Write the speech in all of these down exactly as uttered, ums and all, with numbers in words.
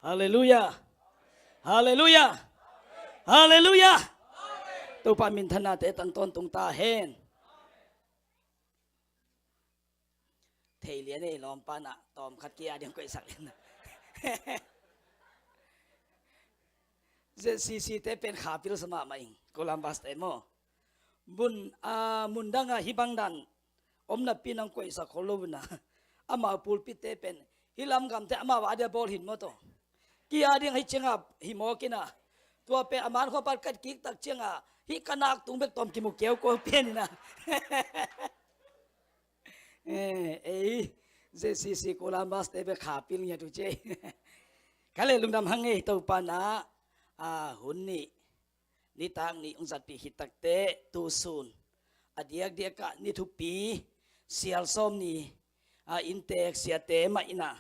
Halleluiah. Halleluiah. Halleluiah. Topa minthanna te tang tawntung ta hen. Thei lian ei lawmpa na tawm khat kia ding koihsak lian na. ZCC te pen khapil sa mahmah ing, Columbus te maw. Mun, a, mun dang a hih bang dan om napi nang koihsak khol lo na. Amau pulpit te pen hih lam gam te amau a dia bawl hin maw taw. Kia ding hih ciang a hi mawk ina. Tua pen a man khua pat kat kik tak ciang a hih ka nak tung bek tawm kimu keu ko pen ina. Eh, ei, ZCC Columbus te bek khapil ngiat uh ci. Ka le lungdam hang ei Topa na, a, hun nih, nitak nih ung zatpih khit takte tu sun. A diakdiak ah ni thupi, sial sawm ni, a, inntek siate mah ina,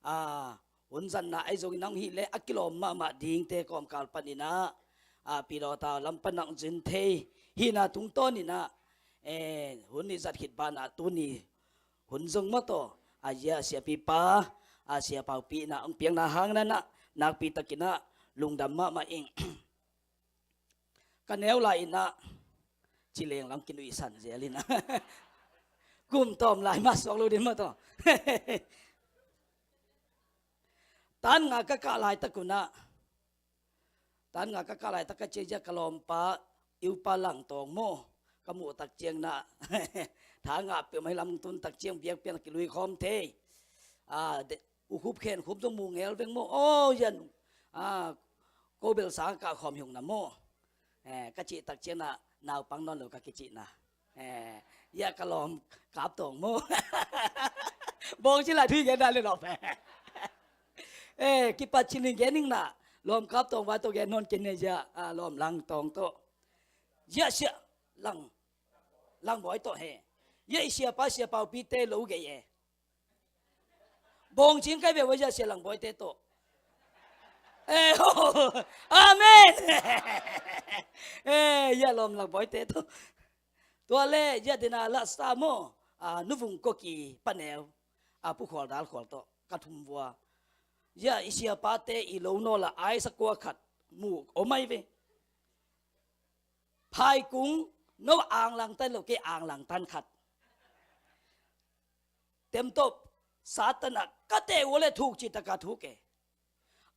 a, hun zatna ahi zongin a hong hih leh a kilawm mahmah dingte kawmkal pan ina, a, pilawta lam pan a hong zin thei hihna tungtawn ina, eh, hun nih zat khit banah tuni hun zong maw taw, a, zia siapipa, a, siapaupi ina hong piakna hang na na, nakpi tak ina lungdam mahmah ing. Ka neu lai ina, ci leng lam kinuihsan zel ina. Kum tawm lai mah suak lo ding maw taw. Tan nga ka kah laitak un ah, tan nga ka kah laitak ka ciang zia ka lawmpa, i upa Langtawng maw, ka muh tak ciang na, tha ngah peuhmah hi lam tun tak ciang biakpiakna kilui khawm thei. A, de, u khup khen khup zong mu ngel veng maw. Aw, yan, a, ko bel sang kah khawm hi ung na maw. Eh, ka cih tak ciang na, naupang nawn lo ka kicihna. Eh, ya ka lawm Kap Tawng maw. Bawng ci lai thu i gen dan le lawm. Eh, kipat cin in gen ning na. Lawm Kap Tawng vai tawh gen nawn ken ne zia, a, lawm Langtawng tawh. Zia sia Lang, Langbawi tawh he. Ya i siapa siapaupite lo gei e. Bawng cing kai ve ua zia sia Langbawite tawh. Eh, amen. Eh, ya lawm Langbawite tawh. Tua le, ya dena la sa maw, a, nuvung koki paneu, a, pu khual dal khual tawh, ka thum vua. Ya i siapate i lo naw la ai sa kua khat, mu om ai ve. Phaikung, no ang lang tan lo ke ang lang tan khat. Temtop, Satan a ka teh ua le thuk cih taka thuk e.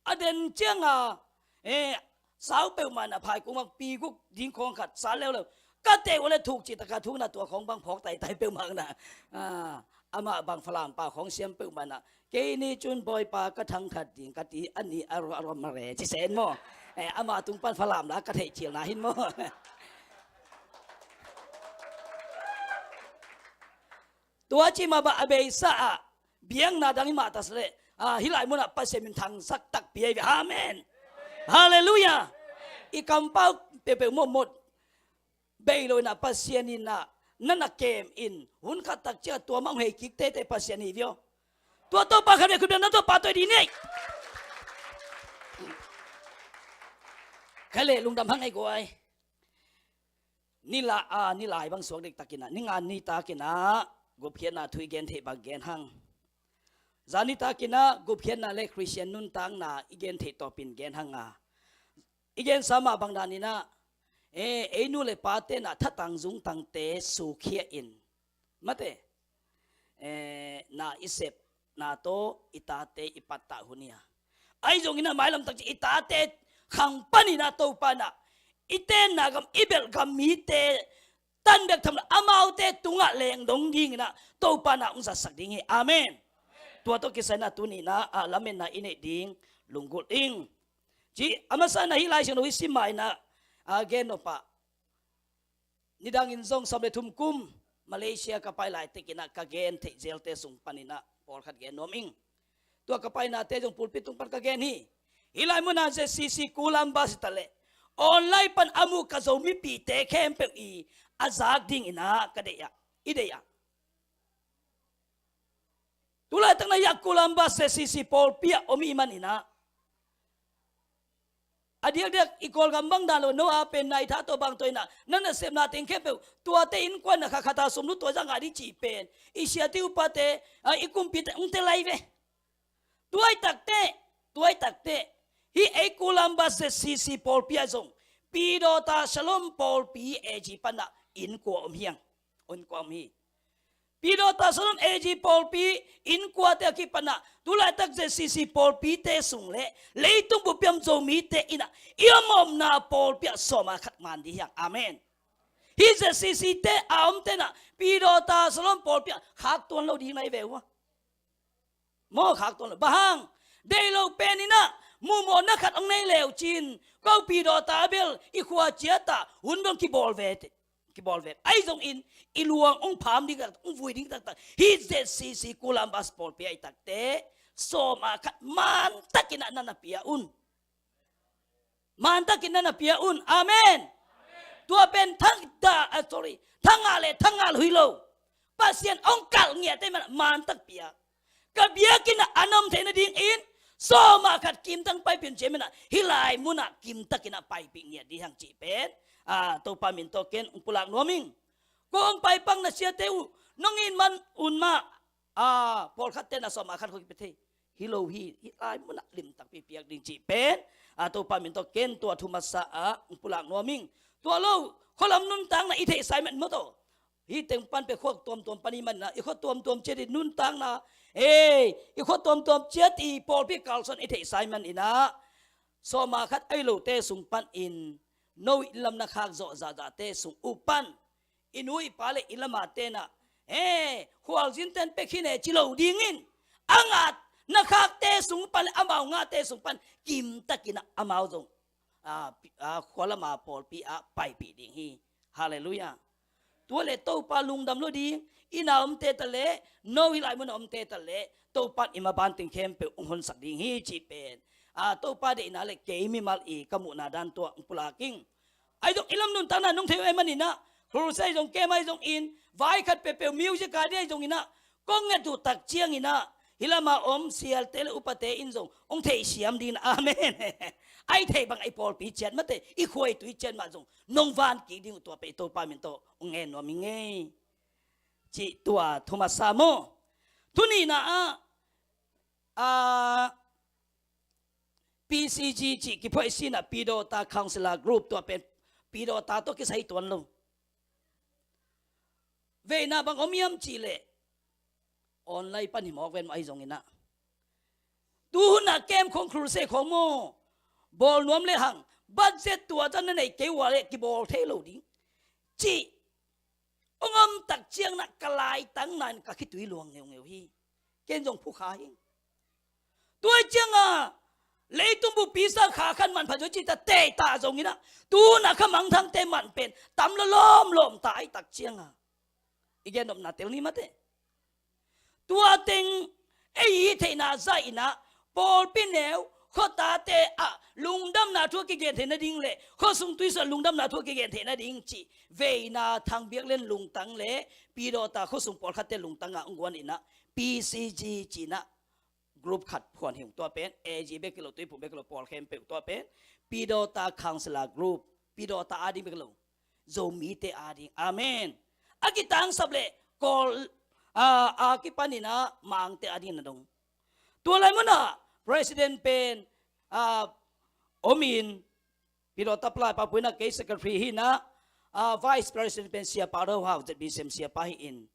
A den cianga, eh, sau peuhmah na phaikung bang pi guk ding khawng khat sa leuleu. Ka teh ua le thuk cih taka thuk na tua khawng bang phawk taitai peuhmah na. Ah, amah bang Falam pau khawng siam peuhmah na. Kei ni cun Bawipa ka thangkhat ding ka ti a ni a ruah a ruah mare ci sen maw. Eh, amah tung pan Falam la ka theih cil na hin maw. Tua ci mah bang a beisa ah biakna dang hi mah ta seh leh, ah, hih lai munah Pasian min thangsak takpi ahi ve. Amen. Halleluiah. I kampau peuhpeuh mawhmawh bei lo inah Pasian inah na na kem in hun khat tak ciah tua mah hong hei kik tete Pasian hi vio. Tua Topa khat ve khut beng na Topa toi di nei. Kha le lungdam hang ei guai. Ni la, a, ni lai bang suak diktakinah, ni ngan nitakinah gupkhiatna thu i gen theih bang gen hang. Zan nitakinah gupkhiatna le Khristian nuntakna i gen theih tawpin gen hang a. I gensa mah bang daninah, e, ei nu le pa tenah thatang zungtangte sukhia in. Mate, eh, na i sep, na tawh i tate i pattah hun hi a. Ahi zongin a mailam tak ci i tate khang paninah Topa inah i tenna gam, i belh gam mite tan bek tham lo amaute tungah lengdong dinginah Topa inah hong zatsak ding hi. Amen. Tua tawh kisai inah tuninah a lamenna i neih ding lunggulh ding. Ci a masa inah hih Lai Siangtho i sim ma inah a gen nopah. Nidangin zong sawm le thum kum Malaysia ka pai lai tekinah ka gen theih zelte sung paninah pawlkhat gen nuam ing. Tua ka painate zong pulpit tung pan ka gen hi. Hih lai munah Z C C Columbus hi taleh online pan a muh ka Zomipite khempeuh i a zak dinginah ka deih ah, i deih ah. Tulaitak na hiah Columbus Z C C pawlpi ah om i maninah a diakdiak i Kawlgam bang dan lo no a pen na i tha tawh bang tawh inah na nasepna teng khempeuh tuate innkuan na khakhata sum lu tua zangah dih cih pen i siate upate, a, i kumpite hong tel lai ve. Tuaitakte Tua i takte, hih ei Columbus Z C C pawlpi ah zong Pidawta Shalom pawlpi A G panah inn kua om hiang. Inn kua om hi. Pidawta Shalom A G pawlpi inn kuate a kipanah tulaitak Z C C pawlpite sung le leitung bupiam Zomite innah i om omna pawlpi ah sawma khat man dih hiang. Amen. Hih Z C C te a om tenah Pidawta Shalom pawlpi ah khak tuan lo ding nai ve uh a. Maw, khak tuan lo. Bang hang? Deih lo pen innah muhmawhna khat hong nei leu cin, ko Pidawta bel i khua ciatah hun bel kibawl ve te. Kibawl ve. Ahi zongin i luang hong pham ding taktak, hong vui ding taktak hih Z C C Columbus pawlpi ah i takte sawma khat mantakinah na na pia un. Mantakinah na pia un. Amen. Tua pen thangda, ah, sorry, thanga le thanga lo hi lo. Pasian hong kalh ngiate man mantak pia. Ka biakinnah a na om theih nadingin sawma khat kimtang paipih un ci a manah hih lai munah kimtakinah paipih ngiat dih hang cih pen, ah, Topa min tawh ken hong pulak nuam ing. Ko hong paipang na siate uh, nong in man un mah. Ah, pawlkhatte na sawma khat khua kipia thei hi lo hi. Hih lai munah limtakpi piak ding cih pen, ah, Topa min tawh ken tua thu masa ah hong pulak nuam ing. Tua lo, khualam nuntakna i theihsa ahih man maw tawh. Hih teng pan pia khua tuamtuam pan i man inah i khua tuamtuam ciat i nuntakna, ei, i khua tuamtuam ciat i pawlpi kalsuan i theihsa ahih man inah sawma khat ahi lote sung panin no i lamna khak zawh zahzahte sung uh pan i nu i pa le i lama tenah, eh, khualzin ten pek hi ne ci lo dingin a ngah na khakte sung pan le amau ngahte sung pan kimtakinah amau zong, ah, pi-, ah, khualama pawlpi ah paipih ding hi. Halleluiah. Tua le Topa lungdam lo ding, i na omte ta le, no hih lai mun a omte ta le, Topa in i maban teng khempeuh hong honsak ding hi cih pen, ah, Topa deihna le kei mimal i ka muhna dan tua hong pulak ing. Ahi zong i lam nuntakna nong thei uh ahih man inah, crusade zong kem ahi zongin, vai khat peuhpeuh music a ding ahi zong inah, kong nget uh tak ciang inah, hih lama om sialte le upate in zong hong theihsiam ding inah. Amen. Ahi thei bang i pawlpi ciat mate, i khua i tui ciat mah zong nong van kik ding uh tua pen i Topa min tawh hong ngen nuam ing ei. Cih tua thu masa maw. Thu nihna ah, ah, P C G cih kiphuaih sinah Pidawta Counselor Group tua pen Pidawta tawh kisai tuan lo. Veina bang om hiam cih leh online pan hi mawk ven mah ahi zong inah. Tu hunah kem khong crusade khong maw. Bawl nuam le hang. Budget tua zan na neih kei ua leh kibawl thei lo ding. Cih hong om tak ciang nah ka laitang nah in ka khitui luang ngeungeu hi. Ken zong phukha hi. Tua ciangah leitung bup pisa kha khan manpha zoi cita tei ta zong inah, tu nah kha mangthangte man pen tam la lawmlawm ta ahi tak ciangah i gen nopna tel ni mate. Tua teng ei i theihna zah inah pawlpi neu khuatate ah lungdamna thu a kigen theih nading le khuasung tuisuah lungdamna thu a kigen theih nading cih veina Thang Biak Lian lungtang le Pidawta khuasung pawlkhatte lungtangah hong guan inah P C G cih nah group khat phuan hi ung. Tua pen A G bek hi lo, Tuiphum bek hi lo, pawl khempeuh tua pen Pidawta Counselor Group, Pidawta ading bek hi lo, Zomite ading. Amen. A kitangsap le Kawl, ah, a kipan inah Mangte ading na dong. Tua lai munah President pen, ah, om in, Pidawta Palai Pa Pu inah kei Secretary hi inah, ah, Vice President pen Sia Pa Ro Hau, Z B C M Sia Pa hi in.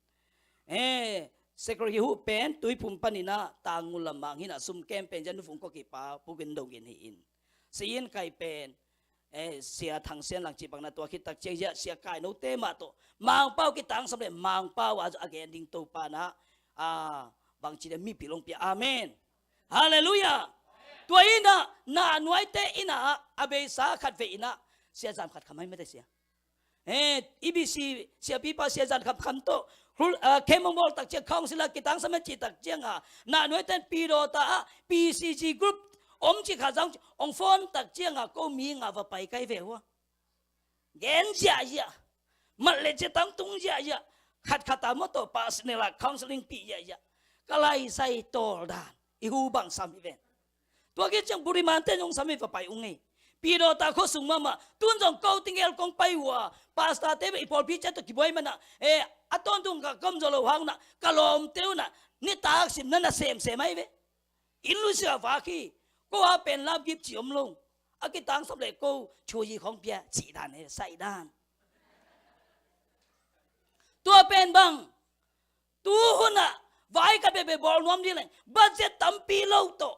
Eh, Secretary Hu pen Tuiphum pan inah Tangngul lam Mang hi inah, sum kem pen Jan Nu Fung Kawki Pa Pu Gin Do Gin hi in. Sia in kai pen, eh, Sia Thang Sian Lang cih bang na tua khit tak ciang zia Sia Kai Note mah tawh Mangpau kitangsam le Mangpau a, a gen ding Topa nah, ah, bangci le mipil hong pia. Amen. Halleluiah. Tua inah, nah nuaite inah, a beisa khat vei inah, Sia Zam Khat Kham hai mate sia. Eh, E B C, Sia Pipa, Sia Zam Khat Kham tawh, hul, ah, kem hong bawl tak ciang, council ah kitangsam a cih tak ciangah, nah nuaite in Pidawta ah, P C G group, om cih kha zang, hong phone tak ciangah, ko mi nga va pai kai ve hua. Gen ziahziah. Mat le cia tangtung ziahziah. Khatkhat a mawtaw personal a counseling pih ziahziah. Ka laisai tawl dan i hu bang sam hi ven. Tua khit ciang burimante zong sam hi va pai ung ei. Pidawta khuasung mahmah. Tun zong ko tingel kong pai uh a, pastorte bek i pawlpi ciat tawh kibuai manah, eh, a tawntung ka kom zaw lo hang nah, ka lawmte uh nah, nitak sim na na semsem ahi ve. Inn lusia vak hi. Ko a pen love gift ci om lo. A kitangsam le ko thuyi khong pia cih dan e, saih dan. Tua pen bang, tu hunah vai ka bebe bawl nuam ding leng budget tampi lo tawh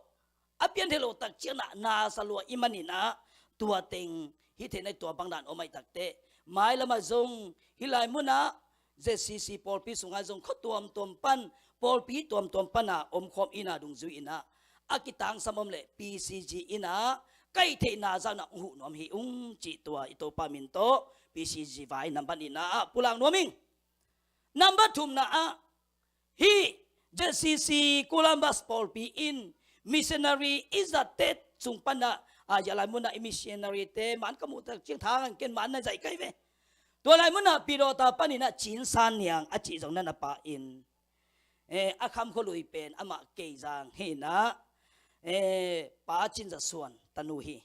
a pian thei lo tak ciangah na sa lua i maninah tua teng hi thei nai. Tua bang dan om ai takte, mailamah zong hih lai munah Z C C pawlpi sungah zong khua tuamtuam pan, pawlpi tuamtuam pana omkhawm ina dungzui inah a kitangsam om le P C G inah kaih theihna zahna hong huh nuam hi ung cih tua i Topa min tawh P C G vai nambat inah ah pulak nuam ing. Nambat thumna ah hih Z C C Columbus pawlpi in missionary i zat te sung pana, a, hih lai munah i missionary te man ka muh tak ciang thang an ken man na zaih kai ve. Tua lai munah Pidawta paninah Cin San Niang a cih zong na na pa in, eh, a kham khualui pen amah Keizang hinah, eh, Pa Cin Za Suan tanu hi.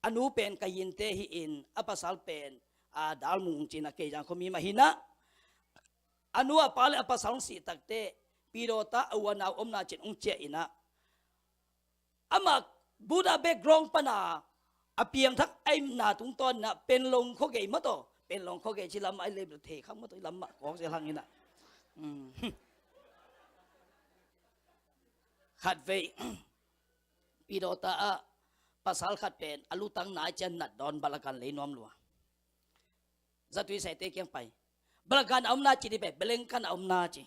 A nu pen ka yinte hi in a pasal pen a Dal Mung cina Keizang khuami mah hinah. A nu a pa le a pasal hong sih takte Pidawta a u a nau omna cin hong ciah inah amah Buddha background pana a piangthak a imna tungtawn inah Penlong khuagei mah tawh, Penlong khuagei ci lam ai le thei khang mah tawh i lam mah kawk zel hang inah. Khatvei Pidawta ah pasal khat pen a lutang nai cian nat dawn balakan lei nuam lua. Zatui saite kiang pai. Balakan a omna ci di pai, belengkan a omna ci.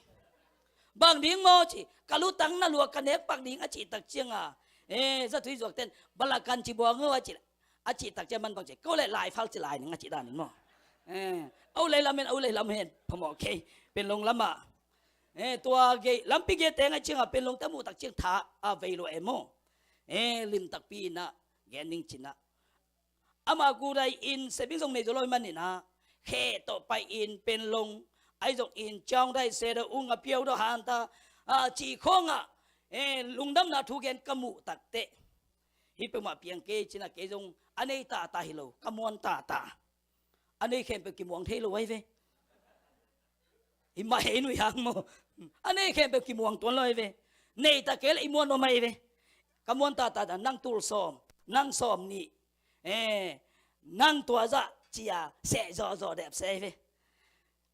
Bang ding maw ci, ka lutang na lua ka nek pak ding a cih tak cianga, eh, zatui zuakten balakan ci buang aw a cih, a cih tak ciang man bang ci, ko le laifal ci lai ning a cih danin maw. Eh, au lei lamen, au lei lamen phamawh kei, Penlong lamah. Eh, tua gei lampi gei teng a cianga Penlong te muh tak ciang tha a vei lua e maw. Eh, lim takpi inah gen ning cinah. Ama kudai in sebing zong nei zo lo i maninah khe tawh pai in Penlong ai zong in ciang dai se da ung a piau da han ta, a, ci khawngah, eh, lungdamna thu gen ka muh takte. Hi peuhmah piang kei cinah kei zong a nei tata hi lo, ka muan tata. A nei khempeuh kimuang thei lo ai ve. Hi mah hei nui hang maw. A nei khempeuh kimuang tuan lo ai ve. Nei ta kei le i muan nuam ai ve. Ka muan tata nang tul sawm, nang sawm nih, eh, nang tua zah cia seh zawhzawh dep se ai ve.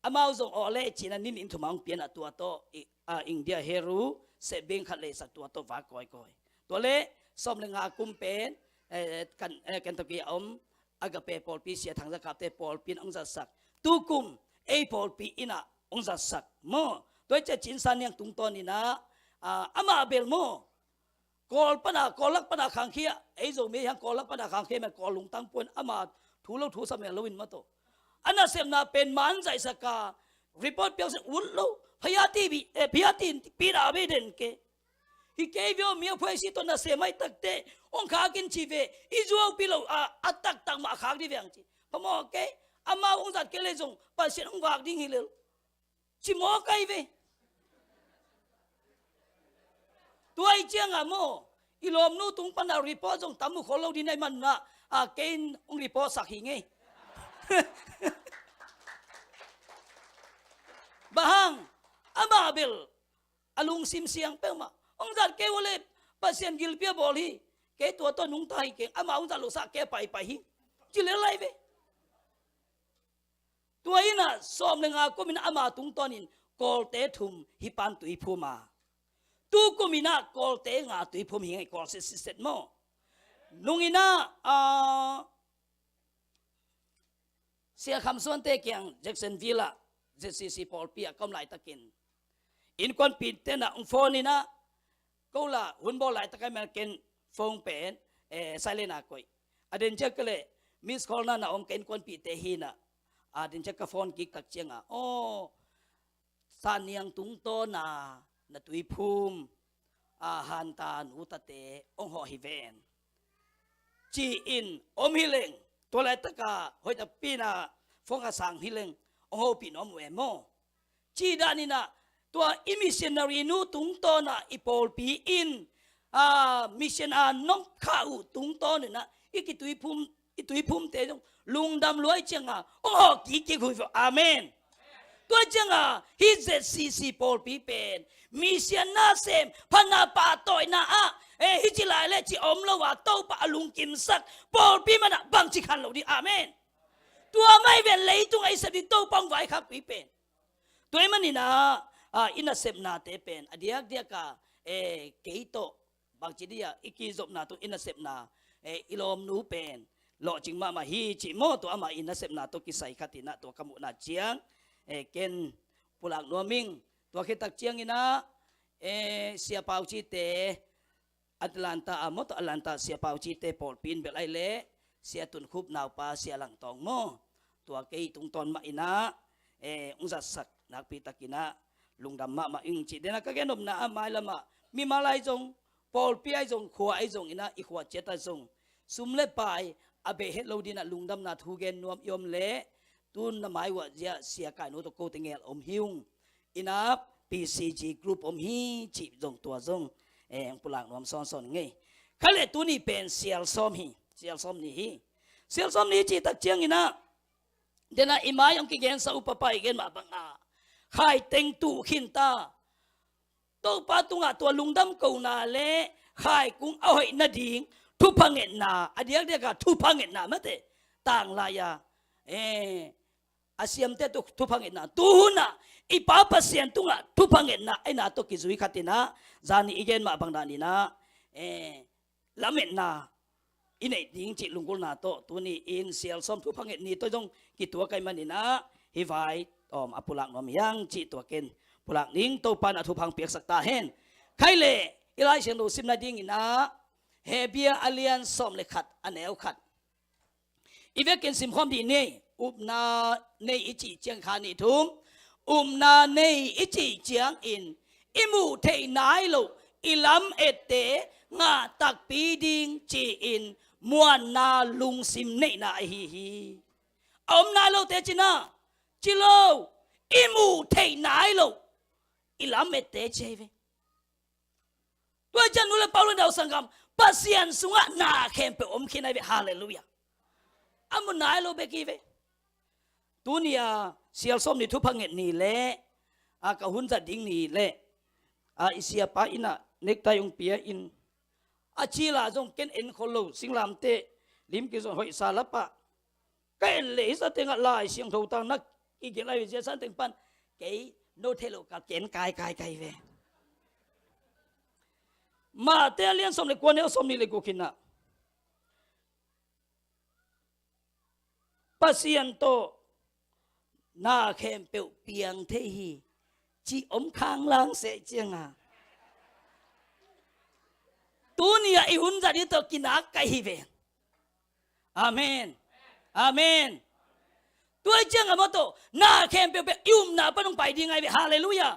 Amau zong aw le cina ninin thuma hong pianah tua tawh i, a, India heru seh beng khat leisak tua tawh vak kawikawi. Tua le sawm le nga kum pen, eh, kan, eh, Kentucky a om Agape pawlpi sia Thang Za Kap te pawlpi in hong zatsak. Tukum ei pawlpi inah hong zatsak maw. Tua i cia Cin San Niang tungtawn inah, ah, amah bel maw. Kawl pana, Kawl lak pana khangkhia, ei Zomi hiang Kawl lak pana khangkhia mah Kawl lungtang puan ama thu lo thu sa mel lo in mah tawh. A nasepna pen man zaihsaka, report piang sen ut lo, phayati bi, eh, phayati in pida bei den ke. Hi kei vio mi a phuai si tawh nasem ai takte, ong khakin ci ve, i zuau pi lo a, a taktak mah khak di veng ci. Phamawh kei, amau ong zat kei le zong, Pasian ong vak ding hi lel. Ci mawk ai ve. Tua i cianga maw, i lawmnu tung pana report zong tam mu khol lo ding nai manna, a kein ong report sak hi ngei. Bahang, ama bel, a lungsim siang peuhmah. Ong zat kei ua le, Pasian gilpi a bawl hi, kei tua tawh nungta hi keng, ama ong zat lo sa kei a paipai hi. Ci lel ai ve. Tua inah sawm le nga kumin ama tungtawnin Kawlte thum hi pan tuiphum a. Tu kuminah Kawlte nga tuiphum hi ngei Kawl sitsit maw. Nunginah, ah, Sia Kham Suante kiang Jacksonville ah Z C C pawlpi ah ka om laitakin innkuanpihte nah hong phone inah ko la hun bawl laitak a mel ken phone pen, eh, silent a koih. A den ciak ka leh miss call na na om ka innkuanpihte hi nah. A den ciak ka phone kik tak cianga, aw, San Niang tungtawna na tuiphum a hanta nutate hong hawh hi ven ci-in om hi leng, tua laitaka hoih takpi na phone a sang hi leng hong hopih nuam uh e maw. Cih daninah tua i missionary nu tungtawnah i pawlpi in, a, mission a nong khah uh tungtawninah i kituiphum, i tuiphumte zong lungdam luai cianga hong hawh kikkik huih vawh. Amen. Tua cianga hih Z C C pawlpi pen misianna sem, phatna pahtawina ah, eh, hih ci lai le ci om lo a, Topa a lungkimsak pawlpi manah bangci khan lo ding. Amen. Tua mah hi ven, leitung a i sep ding Topa hong vaikhakpi pen. Tua ahih maninah, ah, i nasepnate pen a diakdiaka, eh, kei tawh bangci dia i kizopna tawh i nasepna, eh, i lawmnu pen lawhcing mahmah hi cih maw. Tua amah i nasepna tawh kisai khatinah tua ka muhna ciang, eh, ken pulak nuam ing. Tua khit tak cianginah, eh, Sia Pau Cite, Atlanta a maw, tua Atlanta Sia Pau Cite pawlpi in bel ahih leh Sia Tun Khup naupa Sia Lang Tawng maw, tua kei tungtawn mah inah, eh, hong zatsak nakpi takinah lungdam mahmah ing cih denah ka gen nopna ah, mailamah mimal ahi zong, pawlpi ahi zong, khua ahi zong inah, i khua ciat ah zong sum le pai a bei het lo dinah lungdamna thu gen nuam i om leh, tun na mai uah zia Sia Kainu tawh kote ngel om hi ung. Inah P C G group om hi cih zong tua zong, eh, hong pulak nuam sawnsawn ngei. Kha le tuni pen Sial Sawm hi, Sial Sawm ni hi. Sial Sawm ni cih tak cianginah, denah i mai hong kigensa upa pa i gen mah bangah, khai teng tuh khin ta. Topa tungah tua lungdam kohna le khai kung a hoih nading thupha ngetna, a diakdiaka thupha ngetna mate, tanglai-a, eh, a siamte tu thupha ngetna, tuhunah i Pa Pasian tungah thupha ngetna ahihna tawh kizui khatinah, zani i gen mah bang daninah, eh, lametna i neih ding cih lunggulhna tawh tuni-in Sial Sawm thupha nget ni tawh zong kituak ahih maninah, hih vai tawm a pulak nuam hiang cih tua ken pulak ning. Topa inah thupha hong piaksak ta hen. Kha le i Lai Siangtho sim nadinginah Hebru a lian sawm le khat, a neu khat i vekin simkhawm dih ni. Upna nei i cih ciang kha nih thum, upna nei i cih ciangin i muh theih nai loh i lam ette ngah takpi ding ci-in muanna lungsim neihna ahi hi. A om nai lote cina ci lo, i muh theih nai loh i lam ette ci ahi ve. Tua ciang nu le pa, u le nau, sanggam, Pasian sungah na khempeuh om khin ahi ve. Halleluiah. A mu nai lo bek hi ve. Tuni-a Sial Sawm ni thupha nget ni le, a, ka hun zat ding ni le, a, i siapa inah nektai hong pia in, a cila zong ken en khol lo, singlamteh lim kizon hoih sa lapah. Ka en le hisa tengah Lai Siangtho tangna i gelh ahi ve, zia san teng pan kei no thei lo ka ken kaikai kai ve. Mate a lian sawm le kua, neu sawm ni le guk hinah, Pasian tawh na khempeuh piang thei hi ci om khanglang seh cianga, tuni-a i hun zat i tawh kinak kai hi ve. Amen. Amen. Tua hi cianga maw tawh na khempeuh pen i upna pan hong pai ding ahi ve. Halleluiah.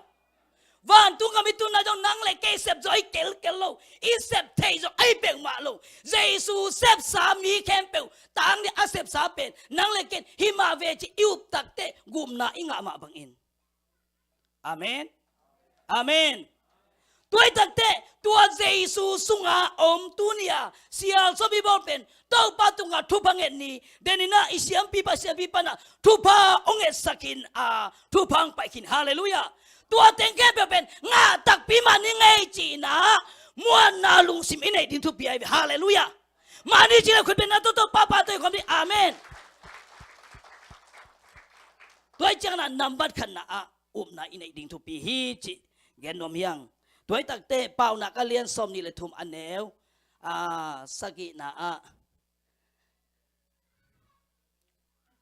Vantung gam i tunna zong nang le kei sep zaw ahi kelkel lo, i sep theih zaw ahi peuhmah lo. Jesu sepsa mi khempeuh tang ding a sepsa pen nang le ken hi mah ve ci i up takteh gupna i ngah mah bangin. Amen. Amen. Tua hi takteh tua Jesu sunga om tuni-a Sial Sawm i bawl pen Topa tungah thupha nget ni, deninah i siampipa, siampipa nah thupha hong ngetsakin a thupha hong paikhin. Halleluiah. Tua teng khempeuh pen ngah takpi mah ni ngei cinah muanna lungsim i neih ding thupi ahi ve. Halleluiah. Mah ni ci le khut beng na toto papa tawh i khawm ding. Amen. Tua hi ciangah nambat khatna ah upna i neih ding thupi hi cih gen nuam hiang. Tua hi takteh Paunak a lian sawm nih le thum a neu, a, sagihna ah,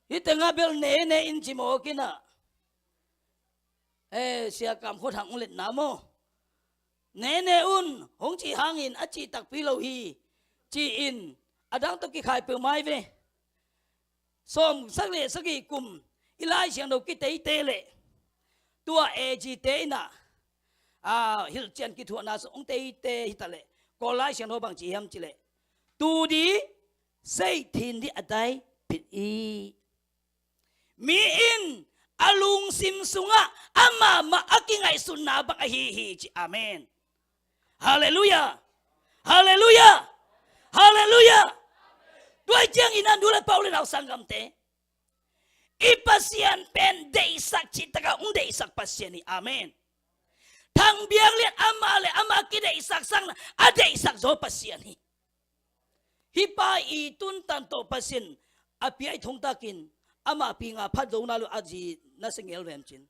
hih tengah bel nene in ci mawk inah, eh, Sia Kam Khua Thang hong letna maw, nene un hong cih hangin a cih takpi lo hi ci-in a dang tawh kikhai peuhmah hi ve. Sawmsak le sagih kum i Lai Siangtho kiteite le tua A G te inah, a, hilhcian kithuahna sung hong teite hitaleh Kawl Lai Siangtho bangci hiam cileh, tu di, sei thin di a dai pit i. Mi in a lungsim sungah amah mah a kingaihsutna bang ahi hi ci. Amen. Halleluiah. Halleluiah. Halleluiah. Tua hi ciangin a nu le pa, u le nau, sanggamte, I Pasian pen deihsak cih takah hong deihsak Pasian hi. Amen. Thang Biang Lian amah le amah kideihsak sang a deihsak zaw Pasian hi. Hih pa i tun tan tawh Pasian a pia i thongtakin amah pi nga phat zo na lo a zi na sengel vem cin.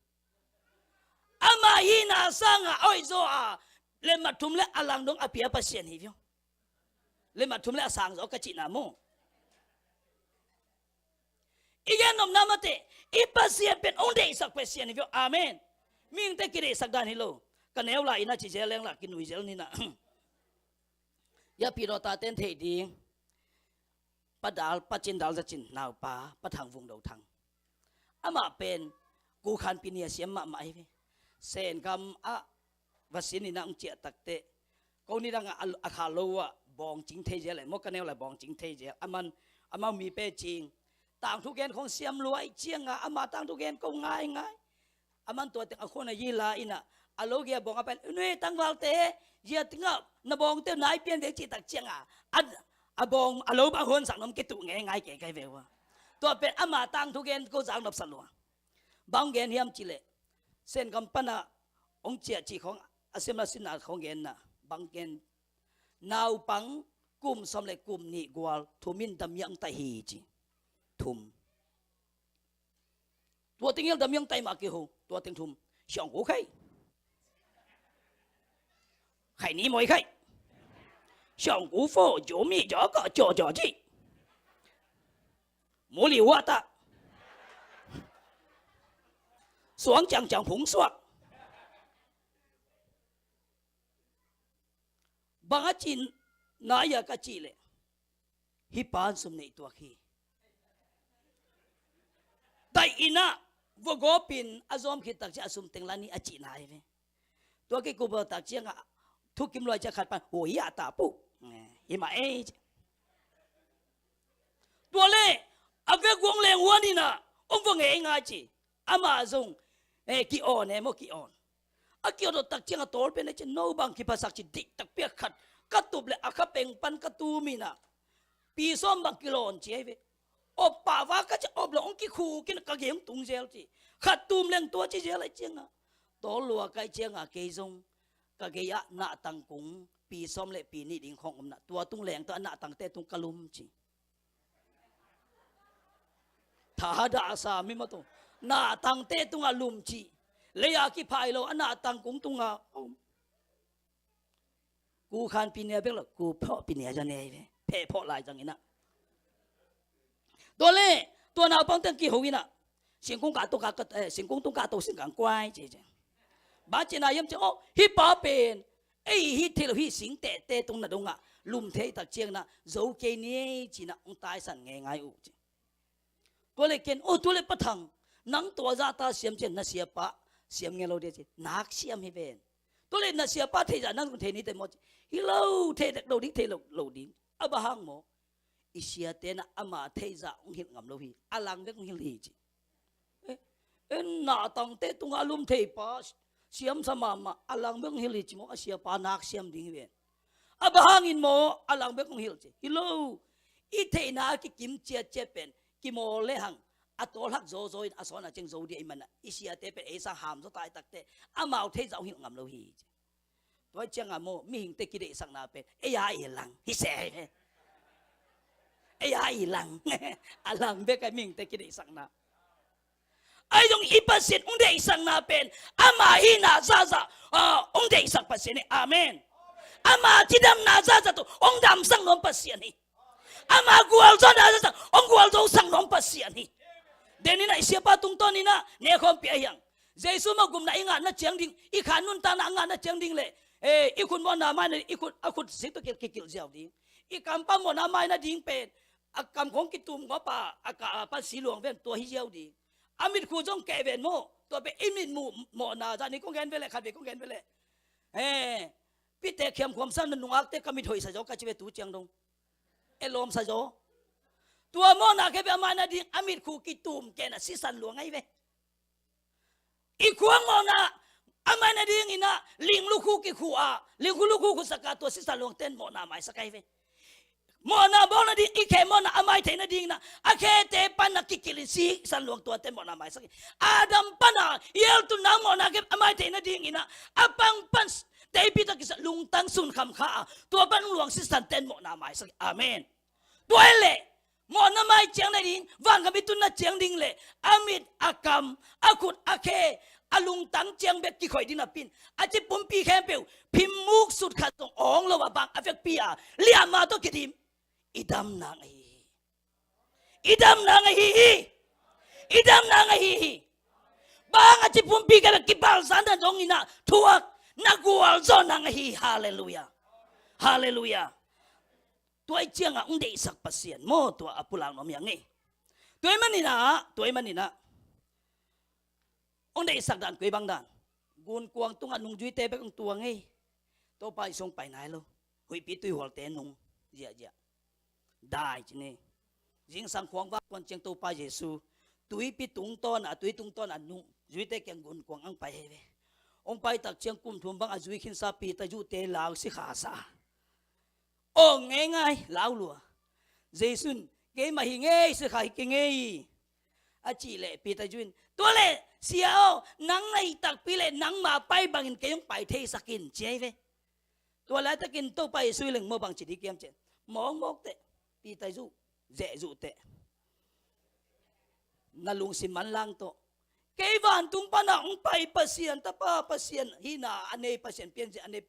Amah hihna sangah a hoih zaw a, le mat thum le a lang dong a pia Pasian hi viau. Le mat thum le a sang zaw ka cihna maw. I gen nopna mateh, i Pasian pen hong deihsak Pasian hi viau. Amen. Mihingte kideihsak dan hi lo. Ka neu lai ina ci zel leng la kinui zel nina. Ya pi daw taten thei ding. Pa Dal, Pa Cin Dal Za Cin naupa, Pa Thang Vung Do Thang. Amah pen Ku Khan Pi Nia siam mahmah hi ve. Sengam ah va sin ina hong ciah takteh, ko ni dangah a, a kha lo ah bawng cing thei zel, maw ka neu lai bawng cing thei zel. Aman, amau mi pe cing. Tangthu gen khong siam luai cianga, ama tangthu gen ko ngaingai. Aman tua teng a khun a yi la ina, a lo gei a bawng a pen, "Nui tangvalte, zia tengah na bawngte nai pian ve," cih tak cianga, a, a bawng, a lo bang huan sak nuam kituh ngeingai kei kai ve ua. Tua pen ama tangthu gen ko zak nopsa lua. Bang gen hiam cih leh, Sengam pana hong ciah cih khong, a siam la sinna khong genna, bang gen, naupang kum sawm le kum nih gual, thum in damiang tai hi ci. Thum. Tua teng hial damiang tai mah kiho, tua teng thum. Siang ku khai. Khai ni moi khai. Siang ku fo, jo mi jo ko, jo jo ji. Mu li wa ta. Suang ciang ciang phung suak. Bang a cin na ya ka cih leh. Hih pan sum neih tuak hi. Daih ina, vogawpin a zawm khit tak ciah a sum teng la ni a cihna hi ve. Tua kikup tak ciangah thukim luai ciah khat pan, "Hui a ta pu." Hi mah ei ci. Tua le, a vek guang leng huan ina, om va ngei ngai ci. Amah zong, eh, ki-awn e maw, ki-awn. A ki-awn dot tak ciang a tawl pen a ci, "No bang kiphasak ci diktak piak khat ka tup le a kha peng pan ka tum ina. Pi sawm bang kilawn ci ahi ve. Op pah va ka ci op lo hong kikhuk in ka gei hong tung zel ci. Khat tum leng tua ci zel ahi cianga. Tawl lua kai cianga kei zong ka gei ah nahtang kung pi sawm le pi nih ding khong omna. Tua tung leng tua a nahtangte tung ka lum ci." Thadah a sa mi mah tawh. Nahtangte tungah lum cih. Lei-a kiphai lo, a nahtang kung tungah om. Ku khan pi nia bek lo, ku phawh pi nia zan ei ve. Pheh phawh lai zang inah. Tua le, tua naupang teng kiho inah. Singkung kah to kah, eh, singkung tung kah to singkang kuai ci ci. Ba ci na yam ci, oh, hih pa pen. Ei hih thei lo hih sing tehte tung na dongah lum thei tak ciangna zo kei ni ei ci na hong taisan ngeingai uh ci. Tua le ken, oh, tua le Pa Thang, nang tua zahta siam cian na siapa siam ngei lo dia ci. Nak siam hi ven. Tua le na siapa theizah nang zong thei ni te maw ci. Hi lo, thei dek lo ding, thei lo, lo ding. A bang hang maw. I siate na ama theizah hong hilh ngam lo hi. A lang bek hong hilh hi ci. Eh, eh, nahtangte tungah lum thei pa siamsa mahmah, a lang bek hong hilh hi ci maw, a siapa nak siam ding hi ven. A bang hangin maw, a lang bek hong hilh ci. Hi lo, i theihna a kikim ciatciat pen kimawl le hang, a tawlhak zawzaw in a sawn a ceng zo dia i manah, i siate pen ei sang ham zaw tai takte, amau theizah hong hilh ngam lo hi ci. Tua ciangah maw, mihingte kideihsakna pen ei a i lang hi se. Ei a i lang. A lang bek a mihingte kideihsakna. Ahi zong i Pasian hong deihsakna pen ama hihna zahzah, ah, hong deihsak Pasian hi. Amen. Ama cidamna zahzah tawh hong damsak nuam Pasian hi. Ama gualzawhna zahzah hong gualzosak nuam Pasian hi. Deninah i siapa tungtawninah nekhawm pia hiang. Jesu mah gupna i ngahna ciang ding, i kha nuntakna a ngahna ciang ding le, eh, i khut mawhna maina, i khut, a khut sik tawh kikilh ziau ding. I kampa mawhna maina ding pen, a kam khong kitum ngawpa, a ka a pan si luang ven tua hi ziau ding. A mitkhu zong keh ven maw, tua pen i mit muh mawhna zah ni kong gen ve le, khat ve kong gen ve le. Eh, pite khiam khuam sang na nungakte ka mit hoih sa zaw ka ci ve tu ciang dong. E lawm sa zaw. Tua mawhna khe ve a maina ding, a mitkhu kitum kehna sisan luang ahi ve. I khuang mawhna, a maina ding inah, ling lukhu kikhu a, lingkhu lukhu khutsak a tua sisan luang ten mawhna maisak ahi ve. Mawhna bawl nading, i khe mawhna a mai thei nadingin ah, a khete pan a kikilh in sisan luang tuate mawhna maisak hi. Adam pan a i eltun nang mawhna khe a mai thei nadingin ah, a pang pan teipi tawh kisai lungtang sun kham kha a, tua pan luang sisan ten mawhna maisak hi. Amen. Tua hi leh, mawhna mai ciang nading, vankham i tunna ciang ding leh, a mit, a kam, a khut, a khe, a lungtang ciang bek kikhoih ding napi in, a ci pumpi khempeuh phim muk sut khat zong awng lo a bang a vekpi a, liahma tawh kidim. I dam nang ahi hi. I dam nang ahi hi. I dam nang ahi hi. Bang a ci pumpi khempeuh kipalzan na dongin ah thuak, na gualzawh nang ahi hi. Halleluiah. Halleluiah. Tua hi ciangah hong deihsak Pasian maw, tua a pulak nuam hi hang ei. Tua ahih manin ah, tua ahih manin ah, hong deihsak dan koi bang dan. Gunkuang tungah nungzuite bek hong tuang ei. Topa Jesu hong pai nai lo. Huihpi tuihualte nung ziahziah. Dai ci ni. Zingsang khuang vak kuan ciang Topa Jesu tuipi tungtawn ah, tui tungtawn ah nungzuite kiang gunkuang hong pai hi ve. Hong pai tak ciang kum thum bang a zui khinsa Peter zute lau si kha sa. Aw ngeingai, lau lua. Jesu in, keimah hi ngei, si kha hi kei ngei. A cih leh Peter zu in, tua leh, Sia aw, nang na hih takpi leh nangma pai bangin kei hong pai theisak in, ci ahi ve. Tua laitakin Topa Jesu i leng maw bang ci ding hiam cih leh, mawkmawk teh, Peter zu, zeh zu teh. Na lungsim manlang tawh. Kei vantung pana hong pai Pasian, Tapa Pasian, hihna a nei Pasian, pianzia a nei,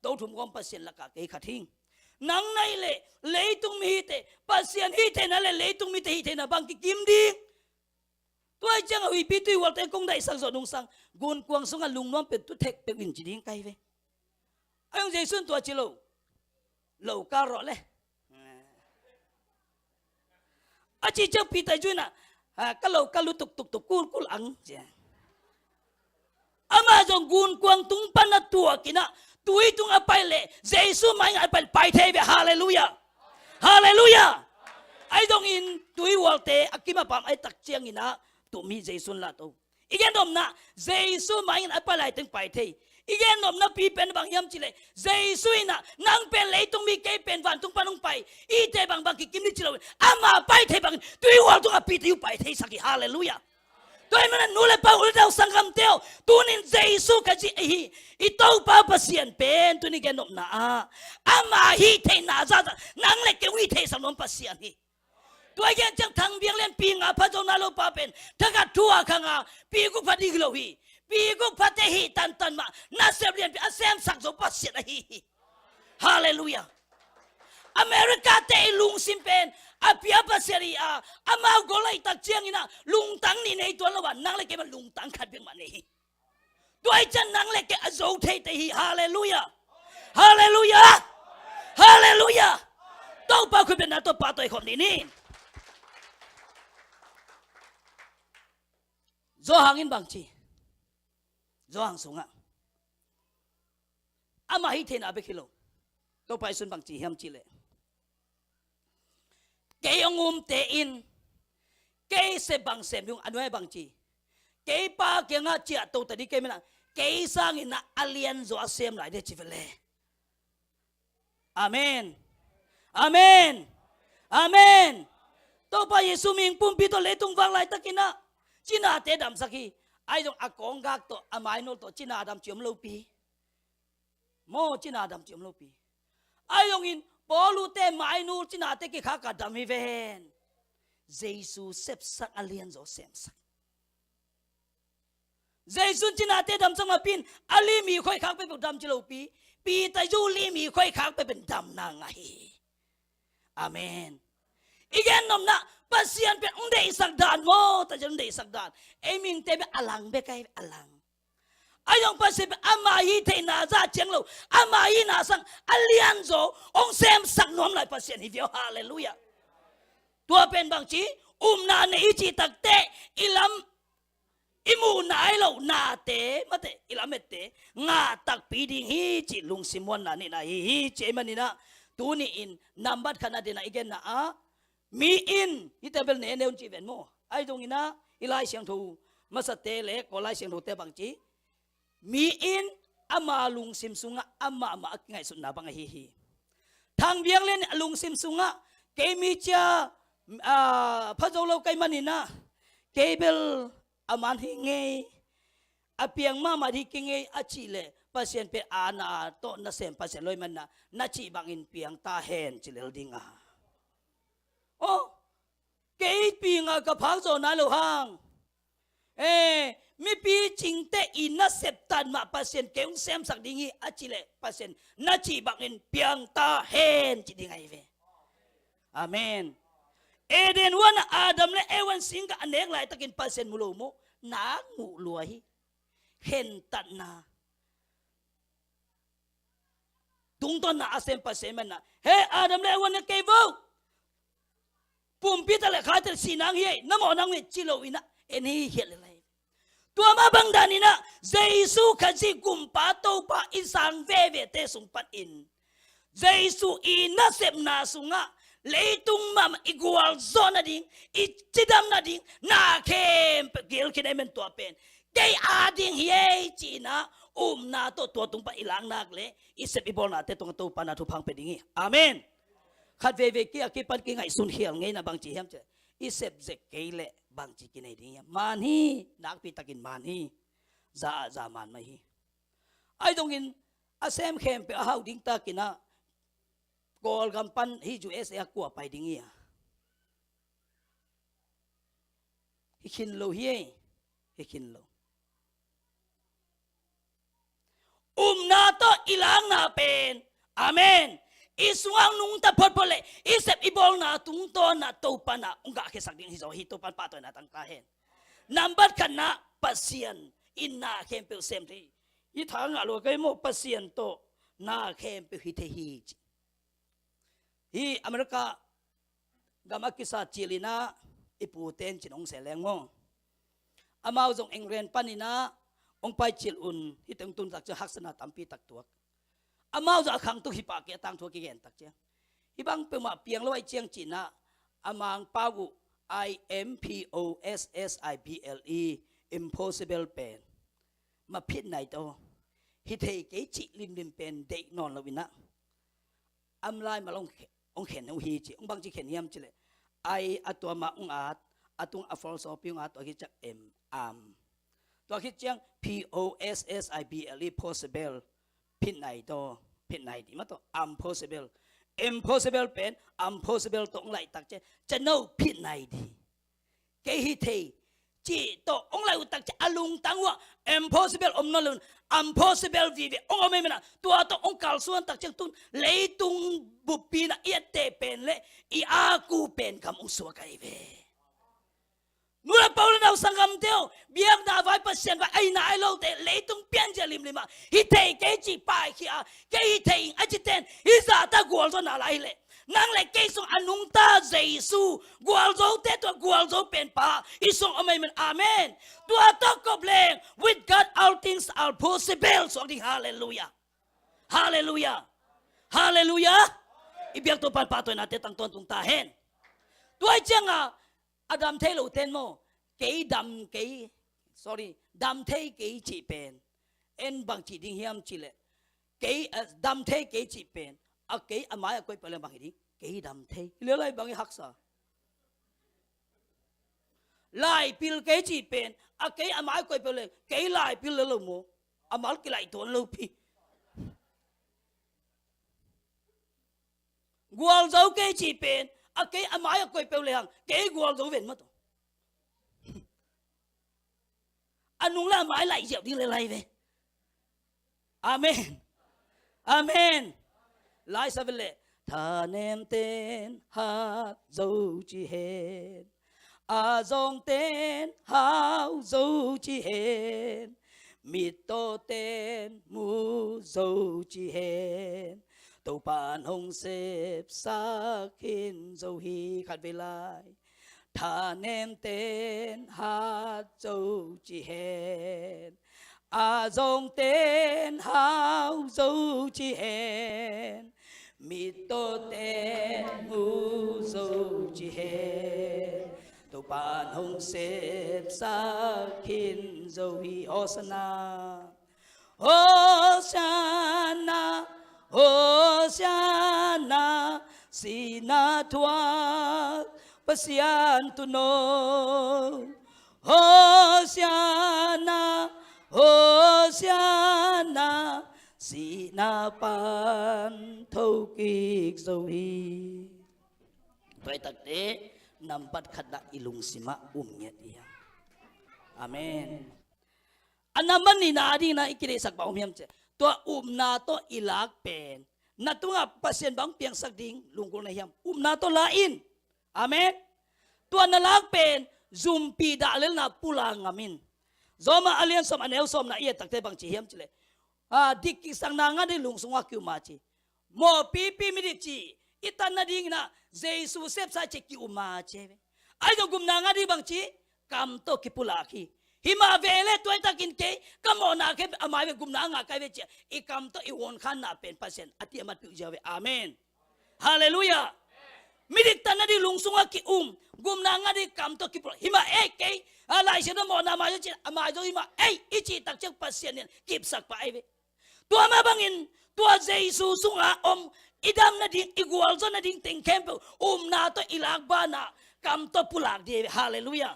do thum gawm Pasian lakah kei khat hing. Nang na hih leh, leitung mi hi teh, Pasian hih theihna leh leitung mite hih theihna bang kikim ding. Tua hi ciangah huihpi tuihualte kong daihsak zawh nungsang, gunkuang sungah lungnuam pen tu thek peuh in ci ding ka hi ve. A hong Jesu in tua ci lo. Lo kal rawh le. A cih ciang Peter zu in ah, ha, ka lo kal lutuk tuktuk kulkul ang, ci. Amah zong gunkuang tung pan a tuak in ah, tui tung a pai leh, Jesu mai ngah a pai, pai thei ve, halleluiah. Halleluiah. Ahi zongin tuihualte a kim a pam a hih tak ciangin ah, tum hi Jesu in lah to. I gen nopna, Jesu mai ngah a pai laiteng pai thei. I gen nopna pi pen bang hiam cih leh, Jesu in ah, nang pen leitung mi, kei pen vantung pan hong pai, i hih teh bangbang kikim ding ci lo in, ama pai thei bangin, tuihual tungah Peter pai theisak hi, halleluiah. Tua ahih manin nu le pa, u le nau, sanggamte aw, tuni-in Jesu ka cih ahi, i Topa Pasian pen tuni gen nopna ah, ama hih theihna zahzah, nang le kei hong hih theihsak nuam Pasian hi. Tua hi gen ciang Thang Biang Lian pi nga pha zo nai lo pa pen, thakhat thu a khang a, pi guk pha ding hi lo hi. Pi guk phate hih tantan mah, nasep lianpi a semsak zo Pasian ahi hi. Halleluiah. America te i lungsim pen a pia Pasian hi a, amau gol a hih tak ciangin ah lungtang nih nei tuan lo a, nang le kei mah lungtang khat bek mah nei hi. Tua hi ciang nang le kei a zo thei te hi. Halleluiah. Halleluiah. Halleluiah. Topa khut beng na, Topa tawh i khop ni ni. Johan in bang ci? Johan sungah, ama hih theihna bek hi lo. Topa Jesu in bang ci hiam cih leh, kei hong umte in kei sep bang sem ding, a nuai bang ci? Kei Pa kiangah ciahto ta ding, kei min ah, kei sangin ah a lianzaw a sem lai ding, ci ve le. Amen. Amen. Amen. Topa Jesu mihing pumpi tawh leitung vak laitakin ah, cinate damsak hi. Ahi zong a kawnggak tawh, a mainul tawh cina dam ci om lopi. Maw, cina dam ci om lopi. Ahi zongin Paul ute mainul cinate kikhak a dam hi ven. Jesu sepsak, a lianzaw semsak. Jesu in cinate damsak napi-in, a lim i khoihkhak peuhpeuh dam ci lopi, Peter zu lim i khoihkhak peuhpeuh in damna ngah hi. Amen. I gen nopna, Pasian pen hong deihsak dan maw, Pasian hong deihsak dan. Ei mihingte bek a lang bek ahi, a lang. Ahi zong Pasian pen ama hih theihna zah ciang lo, ama hihna sang a lianzaw hong semsak nuam lai Pasian hi viau, halleluiah. Tua pen bang ci, upna nei i cih takteh, i lam i muh nai loh nate, mate, i lamette ngah takpi ding hi cih lungsim muanna neihna hi hi, ci ahih manin ah, tuni-in nambat khatna dingin ah i genna ah, mi in, hihte bel ne ne un ci ven maw. Ahi zongin ah, i Lai Siangtho masate le Kawl Lai Siangthote bang ci, mi in ama lungsim sungah amahmah a kingaihsutna bang ahi hi. Thang Biang Lian in a lungsim sungah, kei mi cia, ah, pha zo lo ka hih manin ah, kei bel a man hi ngei, a piang mahmah ding hi kei ngei a cih leh, Pasian pen aana tawh nasem Pasian lo ahih manin ah, na cih bangin piang ta hen ci lel ding a. Aw, kei piang a ka phak zawh nai lo hang. Eh, mipi cingte i nasep tan mah Pasian kei hong semsak ding hi a cih leh, Pasian na cih bangin piang ta hen ci ding ahi ve. Amen. Eden huan ah Adam le Eva in singgah a nek laitakin Pasian mu lo maw? Nak muh lua hi. Khentatna, tungtawn na a sem Pasian manin ah, "He Adam le Eva, na kei vo. Pumpi tak le khai tak le sinan hi ei, na mawh nang ve," ci lo in ah, en hi hiat le lai. Tua mah bang danin ah, Jesu Khazih Gumpa Topa i sang vevete sung panin, Jesu i nasepna sungah, leitung mahmah i gualzawh nading, i cidam nading, na khempeuh gil khin ei men tua pen kei a ding hi ei ci-in ah, upna tawh tua tung pan i lak nak leh, i sep i bawlnate tungah Topa in ah thupha hong pia ding hi. Amen. Khat veivei kei a kipan kingaihsun khial ngei in ah bang ci hiam cih leh, i sep zek kei leh bangci kinei ding hiam? Man hi, nakpi takin man hi. Za ah za man mah hi. Ahi zongin a sem khempeuh a hau ding takin ah, Kawlgam pan hih U S A ah kua pai ding hi a? Hi khin lo hi ei. Hi khin lo. Upna tawh i lakna pen, amen, i sungah hong nungta photphot leh, i sep i bawlna tungtawn ah Topa in ah hong gahkhiasak ding hi zaw hi. Topa in pahtawina tang ta hen. Nambat khatna, Pasian in na khempeuh sem thei hi. Hih tha ngah lua kei maw, Pasian tawh na khempeuh hi thei hi ci. Hih America gam a kisat cil in ah i pute in cin hong sem leng maw, amau zong England panin ah hong pai cil un, hih teng tun tak ciang haksatna tampi tak tuak. Amau zong a khangtuk hi pah kei, a tangthu a kigen tak ciang. Hih bang peuhmah piang lo ahih ciang ci-in ah, a Mangpau uh I M P O S S I B L E, impossible pen, ma phit nai to, hi thei kei cih limlim pen deih nawn lo in ah, am lai mal hong khe-, hong khen uh hi ci. Hong bangci khen hiam cih leh, I a tua mah hong at, a tung a full stop hong at, tua khit ciang M, am. Tua khit ciang P O S S I B L E, possible, phit nai to, phit nai dih mah to, am possible. Impossible pen am possible tawh hong laih tak ciang, cano phit nai dih. Kei hi thei cih tawh hong laih uh tak ciang, a lungtang uh ah impossible om nawn lo in, am possible vive hong om ahih manin ah, tua tawh hong kalsuan tak ciang, tun leitung buppi in ah i etteh pen leh i ak uh pen gam hong suak ahi ve. Nu le pa, u le nau, sanggamte aw, biakna vai, Pasian vai, ahi na ahi lote, leitung pianzia limlim ah hi thei kei cih paikhia a, kei hi thei ing a cite in, hih zahta gualzawhna la hi leh, nang le kei sung a nungta Jesu, gualzote tua gualzo pen pa i sung om ahih manin, amen. Tua tawh kop leng, with God all things are possible, suak ding, halleluiah. Halleluiah. Halleluiah. I biak Topa in pahtawinate tang tawntung ta hen. Tua ahih ciangin a dam thei lote in maw, kei dam kei, sorry, dam thei kei cih pen, en bang ci ding hiam cih leh, kei, a, dam thei kei cih pen, a kei a mai a koih peuh leh bang hi ding, kei dam thei. Hi lel lai bang hi haksa. Laipil kei cih pen, a kei a mai a koih peuh leh, kei laipil lel lo maw. A mal kilaih tuan lo pi. Gualzo kei cih pen, a kei a mai a koih peuh lehang, kei gualzo ven mah tawh. A nung le a mai laih ziau ding le lai ve. Amen. Amen. Lai sa vet leh, thanemte'n hat zo ci hen. A zawngte'n hau zo ci hen, mittawte'n mu zo ci hen, Topa'n hong sepsak khin zo hi. Khatvei lai. Thanemte'n hat zo ci hen, a zawngte'n hau zo ci hen, mittawte'n mu zo ci hen, Topa'n hong sepsak khin zo hi. Hosanna, Hosanna, Hosiana, sihna thuak Pasian tuuno. Hosiana, Hosiana, sihna pan thokik zo hi. Tua hi takte nambat khatna i lungsimah um ngiat hi hang. Amen. A nambat nihna dingin i kideihsak bang om hiam cih leh, tua upna tawh i lak pen na tungah Pasian bang piangsak ding lunggulh na hiam? Upna tawh la in. Amen. Tua na lak pen zumpi dahlelna pulak ngam in. Roma a lian sawm a neu sawmna i et takte bang ci hiam cih leh, a, dik kiksakna ngah ding lungsungah ki-um a ci. Mawhpipi midik ci, i tan nadingin ah Jesu sepsa ci ki-um a ci ve. Ahi zong gupna ngah ding bang ci, kam tawh kipulak hi. Hi mah ve leh tua hi takin kei ka mawhna kei a mai ve, gupna a ngah ka hi ve ci-a i kam tawh i huankhanna pen Pasian a tiamat peuh ziau ve. Amen. Halleluiah. Midik tan nading lungsungah ki-um, gupna ngah ding kam tawh kipulak. Hi mah ei kei, a, Lai Siangtho mawhna a mai zaw ci-a a mai zaw hi mah ei i cih tak ciang Pasian in kipsak pah ahi ve. Tua mah bangin tua Jesu sungah om i dam nading, i gualzo nading teng khempeuh upna tawh i lak banah kam tawh pulak ding hi ve. Halleluiah.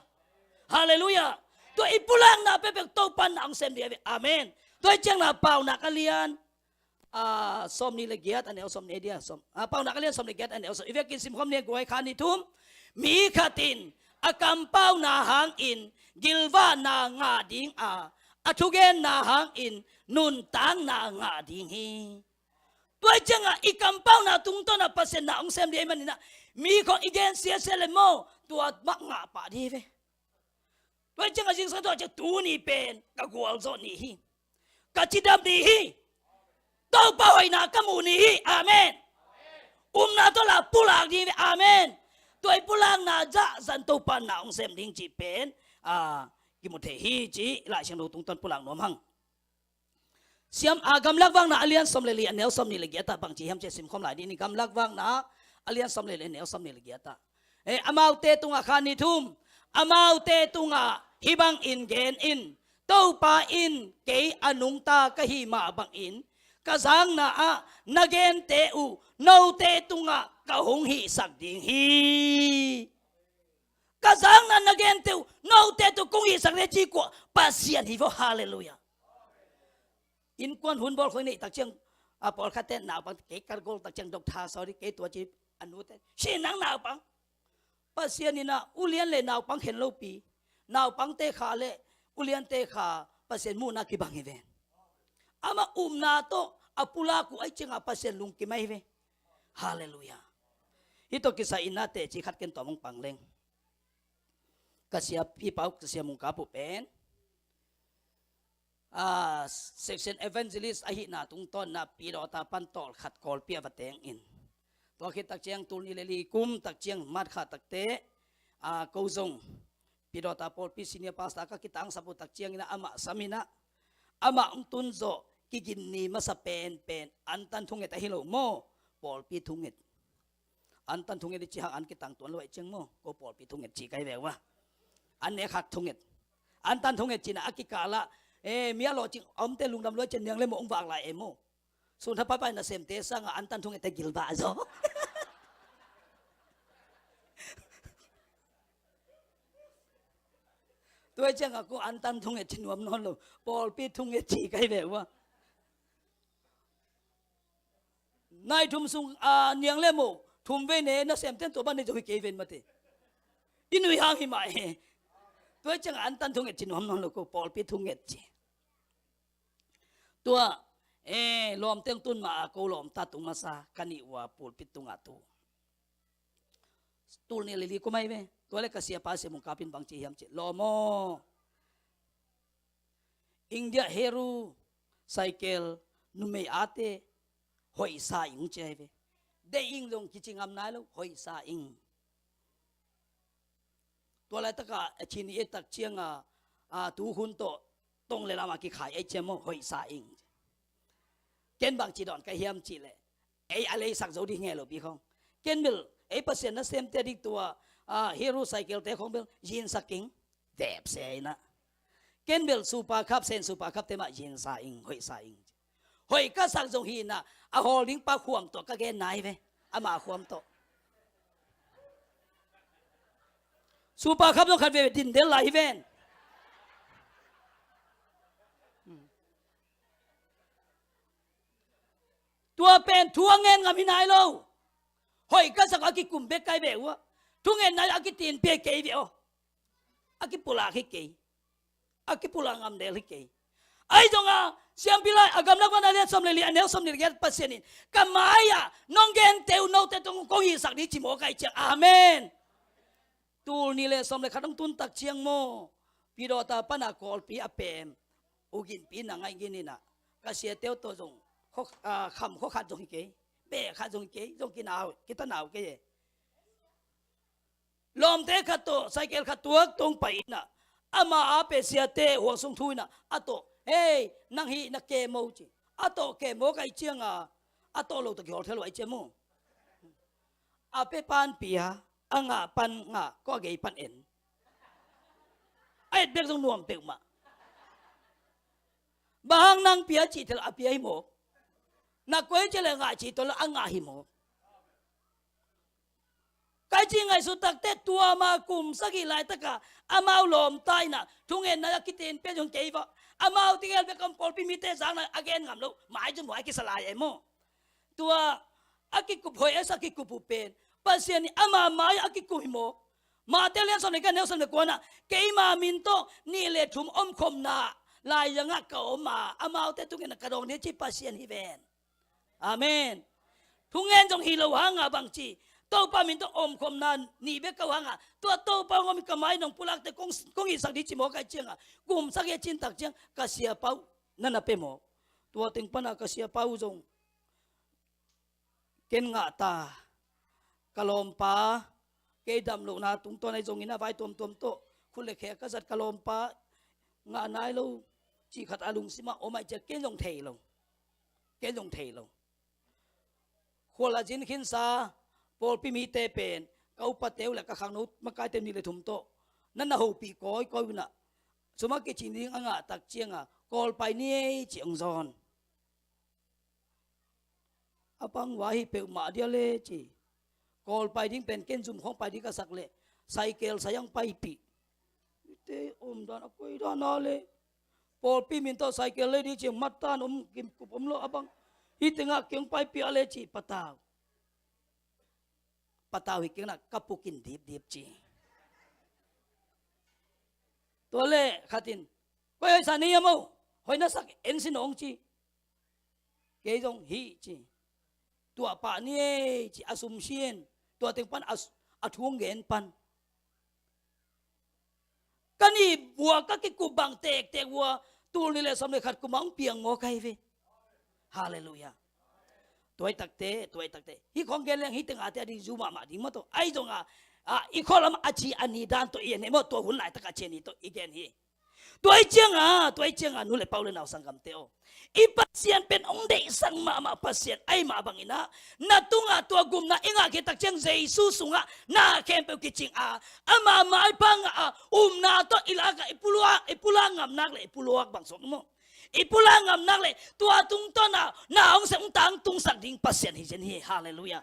Halleluiah. Tua i pulakna peuhpeuh Topa in na hong sem ding hi ve. Amen. Tua hi ciangin ah Paunak a lian, a, sawmnih le giat a neu sawmnih dia, sawm, a, Paunak a lian sawmnih le giat a neu sawm. I vekin simkhawm ni, guai kha ni thum. Mi khat in a kampauna hangin gilvahna ngah ding a, a thugenna hangin nuntakna ngah ding hi. Tua hi ciangah i kampauna tungtawnah Pasian na hong sem ding ahih manin ah mi khawng i gen siasia le maw, tua mah ngah pah ding hi ve. Tua hi ciangah zingsang tua ciang tuni pen ka gualzawh ni hi. Ka cidam ni hi. Topa hoihna ka muh ni hi. Amen. Upna tawh la pulak ding hi ve. Amen. Tua i pulakna zahzah in Topa na hong sem ding cih pen, a, kimu thei hi cih Lai Siangtho tungtawn pulak nuam hang. Siam, a, Gamlak Vakna a lian sawm le li a neu sawmnih le giat ah bang ci hiam cih simkhawm lai dih ni. Gamlak Vakna a lian sawm le li a neu sawmnih le giat ah, e, amaute tungah kha ni thum, amaute tungah hih bangin gen in, Topa in kei a nungta ka hih mah bangin ka zakna ah na gente uh note tungah ka hong hihsak ding hi. Ka zakna na gente uh note tungah kong hihsak ding hi ci kua? Pasian hi vaw. Halleluiah. Innkuan hun bawl khawng i neih tak ciang, a, pawlkhatte naupang, kei ka gol tak ciang doctor saw dih, kei tua ci a nute, si nang naupang. Pasian in ah ulian le naupang khen lopi, naupangte kha le uliante kha Pasian muhna kibang hi ven. Amah upna tawh a pulak uh ahih ciangah Pasian lungkim ahi ve. Halleluiah. Hih tawh kisai in ah teci khat ken tuam hong pang leng. Ka sia, i pau ka sia Mungkap uh pen, a, section evangelist ahihna tungtawn in ah Pidawta pan tawlkhat Kawlpi ah va teng in. Tua khit tak ciang tul nih le li kum tak ciang March kha takte, a, ko zong Pidawta pawlpi senior pastor ka kitangsap uh tak ciangin ah amah sam in ah, amah hong tun zawh kigin ni masa penpen antan thunget ahi lo maw, pawlpi thunget. Antan thunget i cih hang an kitang tuan lo ahih ciang maw, ko pawlpi thunget ci ka hi ve ua. An nekhak thunget. Antan thunget cih in ah a kikal ah, e, mi a lawhcing a omte lungdam lua ciang niang le mawh hong vak lai e maw. Sun tha paipai nasemte sangah antan thungette gilvah zaw. Tua ciangah ko antan thunget ci nuam nawn lo. Pawlpi thunget ci ka hi ve ua. Nai thum sung, a, niang le mawh thum vei ne, nasemten tua bang ne zo hi kei ven mate. I nui hang hi mah e. Tua ciangah antan thunget ci nuam nawn lo ko, pawlpi thunget ci. Tua, e, lawmte hong tun ma a ko lawmta tung masa ka nih ua pulpit tungah tu. Tul nih le li kum ahi ve. Tua le ka siapa Sia Mungkap in bang ci hiam cih leh, lawm aw, India Hero cycle numei ate hoihsa ing ci ahi ve. Deih ing zong kici ngam nai lo, hoihsa ing. Tua laitakah a cin i et tak ciangah, a, tuhun tawh tong le lamah kikhai ei ciam maw, hoihsa ing. Ken bang ci dawn ka hiam cih leh, ei a leisak zo ding hi ngei lo pi khawng. Ken bel ei Pasian nasemte a dik tua, a, Hero cycle te khawng bel zinsak ing, dep se inah. Ken bel Super Cup, Sen Super Cup te mah zinsa ing, hoihsa ing. Hoih ka sak zong hi inah, a hawl ding pa khuam tawh ka gen nai ve. Ama khuam tawh. Super Cup zong khat veve din del lai hi ven. Tua pen thu a ngen ngam hi nai lo. Hoih ka sak a kikum bek kai ve uh a. Thungen nai a kitin pia kei ve aw. A kipulak hi kei. A kipulak ngam del hi kei. Ahi zongah siampi lai a gamlak wana lian sawm le li a neu sawm ni le giat Pasian in ka mai-ah nong gente uh note tawh kong hisak ding ci maw kai ciang. Amen. Tul nih le sawm le khat hong tun tak ciang maw, Pidawta pana Kawlpi a pem U Ginpi na ngaih gin inah ka siate uh tawh zong khua, ah, kham khua khat zong hi kei. Beh khat zong hi kei. Zong kinau, kitanau kei e. Lawmte khat tawh cycle khat tuak tong pai inah ama a pe siate huang sung thu inah a tawh, hei, nang hih na kemo ci. A tawh kemo kai cianga a tawh lo tawh kihawl thei lo ai ciang maw. A pe pan pia, a ngah pan ngah, kua gei pan en. A et bek zong nuam peuhmah. Bang hang nang pia cih thei lo a pia hi mawk. Na koi cia le ngah cih tawh lo a ngah hi mawk. Kai ci ngaihsut takte tua ma kum sagih laitaka amau lawmta inah thungenna a kiten pia zong kei vah. Amau tingel bek om pawlpi mite zakna a gen ngam lo. Mai zong huai kisa lai e maw. Tua a kikup hoih a sa kikup uh pen Pasian in ama mai a kikup hi maw. Mate lian sawm le ka neu sawm le kuana keima min tawh nih le thum omkhopna lai zangah ka om a, amaute tungin ka dawng ding ci Pasian hi ven. Amen. Thungen zong hi lo hanga bangci Topa min tawh omkhopna nih bek ka uh hanga tua Topa hong om in ka mai nong pulakte kong, kong hisak ding ci maw kai cianga kum sagih a cin tak ciang ka siapa uh na na pe maw. Tua teng pana ka siapa uh zong ken ngah ta. Ka lawmpa kei dam lohna tungtawn ahi zongin a vai tuamtuam tawh khut le khe ka zat ka lawmpa ngah nai lo cih khat a lungsimah om ahi ciah ken zong thei lo. Ken zong thei lo. Khual a zin khinsa pawlpi mite pen ka upate uh le ka khangno makaite nih le thum tawh na na hopih kawikawi unah sumah kicin ding a ngah tak cianga Kawlpi ni ei ci hong zawn. A pang vai hi peuhmah dia le ci. Kawlpi ding pen ken zum khawng pai ding ka sak leh cycle sai ang paipih. Te om dan a koi dan a le pawlpi min tawh cycle le ding ci matan om kimkup om lo a bang. Hih tengah keng paipih a le ci patau. Patau hi keng na ka pukin dipdip ci. Tua le khatin koi hoih sa nei a mo. Hoih na sak en si nong ci. Kei zong hih ci. Tua pah ni ei ci a sum sien. Tua teng pan a, a thu hong gen pan. Ka nih vua ka kikup bang tektek vua tul nih le sawm le khat kum a hong piang maw ka hi ve. Halleluiah. Tuai takte, tuai takte. Hih khong gen leng hih tengah te a ding zu mahmah ding maw tawh. Ahi zongah, ah, i khualam a ci a ni dan tawh i en hi maw tua hun laitak a ci a ni tawh i gen hi. Tua i cianga, tua i cianga nu le pau le nau sanggamte aw. I Pasian pen hong deihsak mahmah Pasian ahi mah banginah na tungah tua gupna i ngah khit tak ciang Jesu sungah na khempeuh kicing a ama maipha ngah a umna tawh i lak a i pulak, i pulak ngamnak le i puluak bang suak maw. I pulak ngamnak le tua tungtawna na hong sep hong tangtungsak ding Pasian hi zen hi. Halleluiah.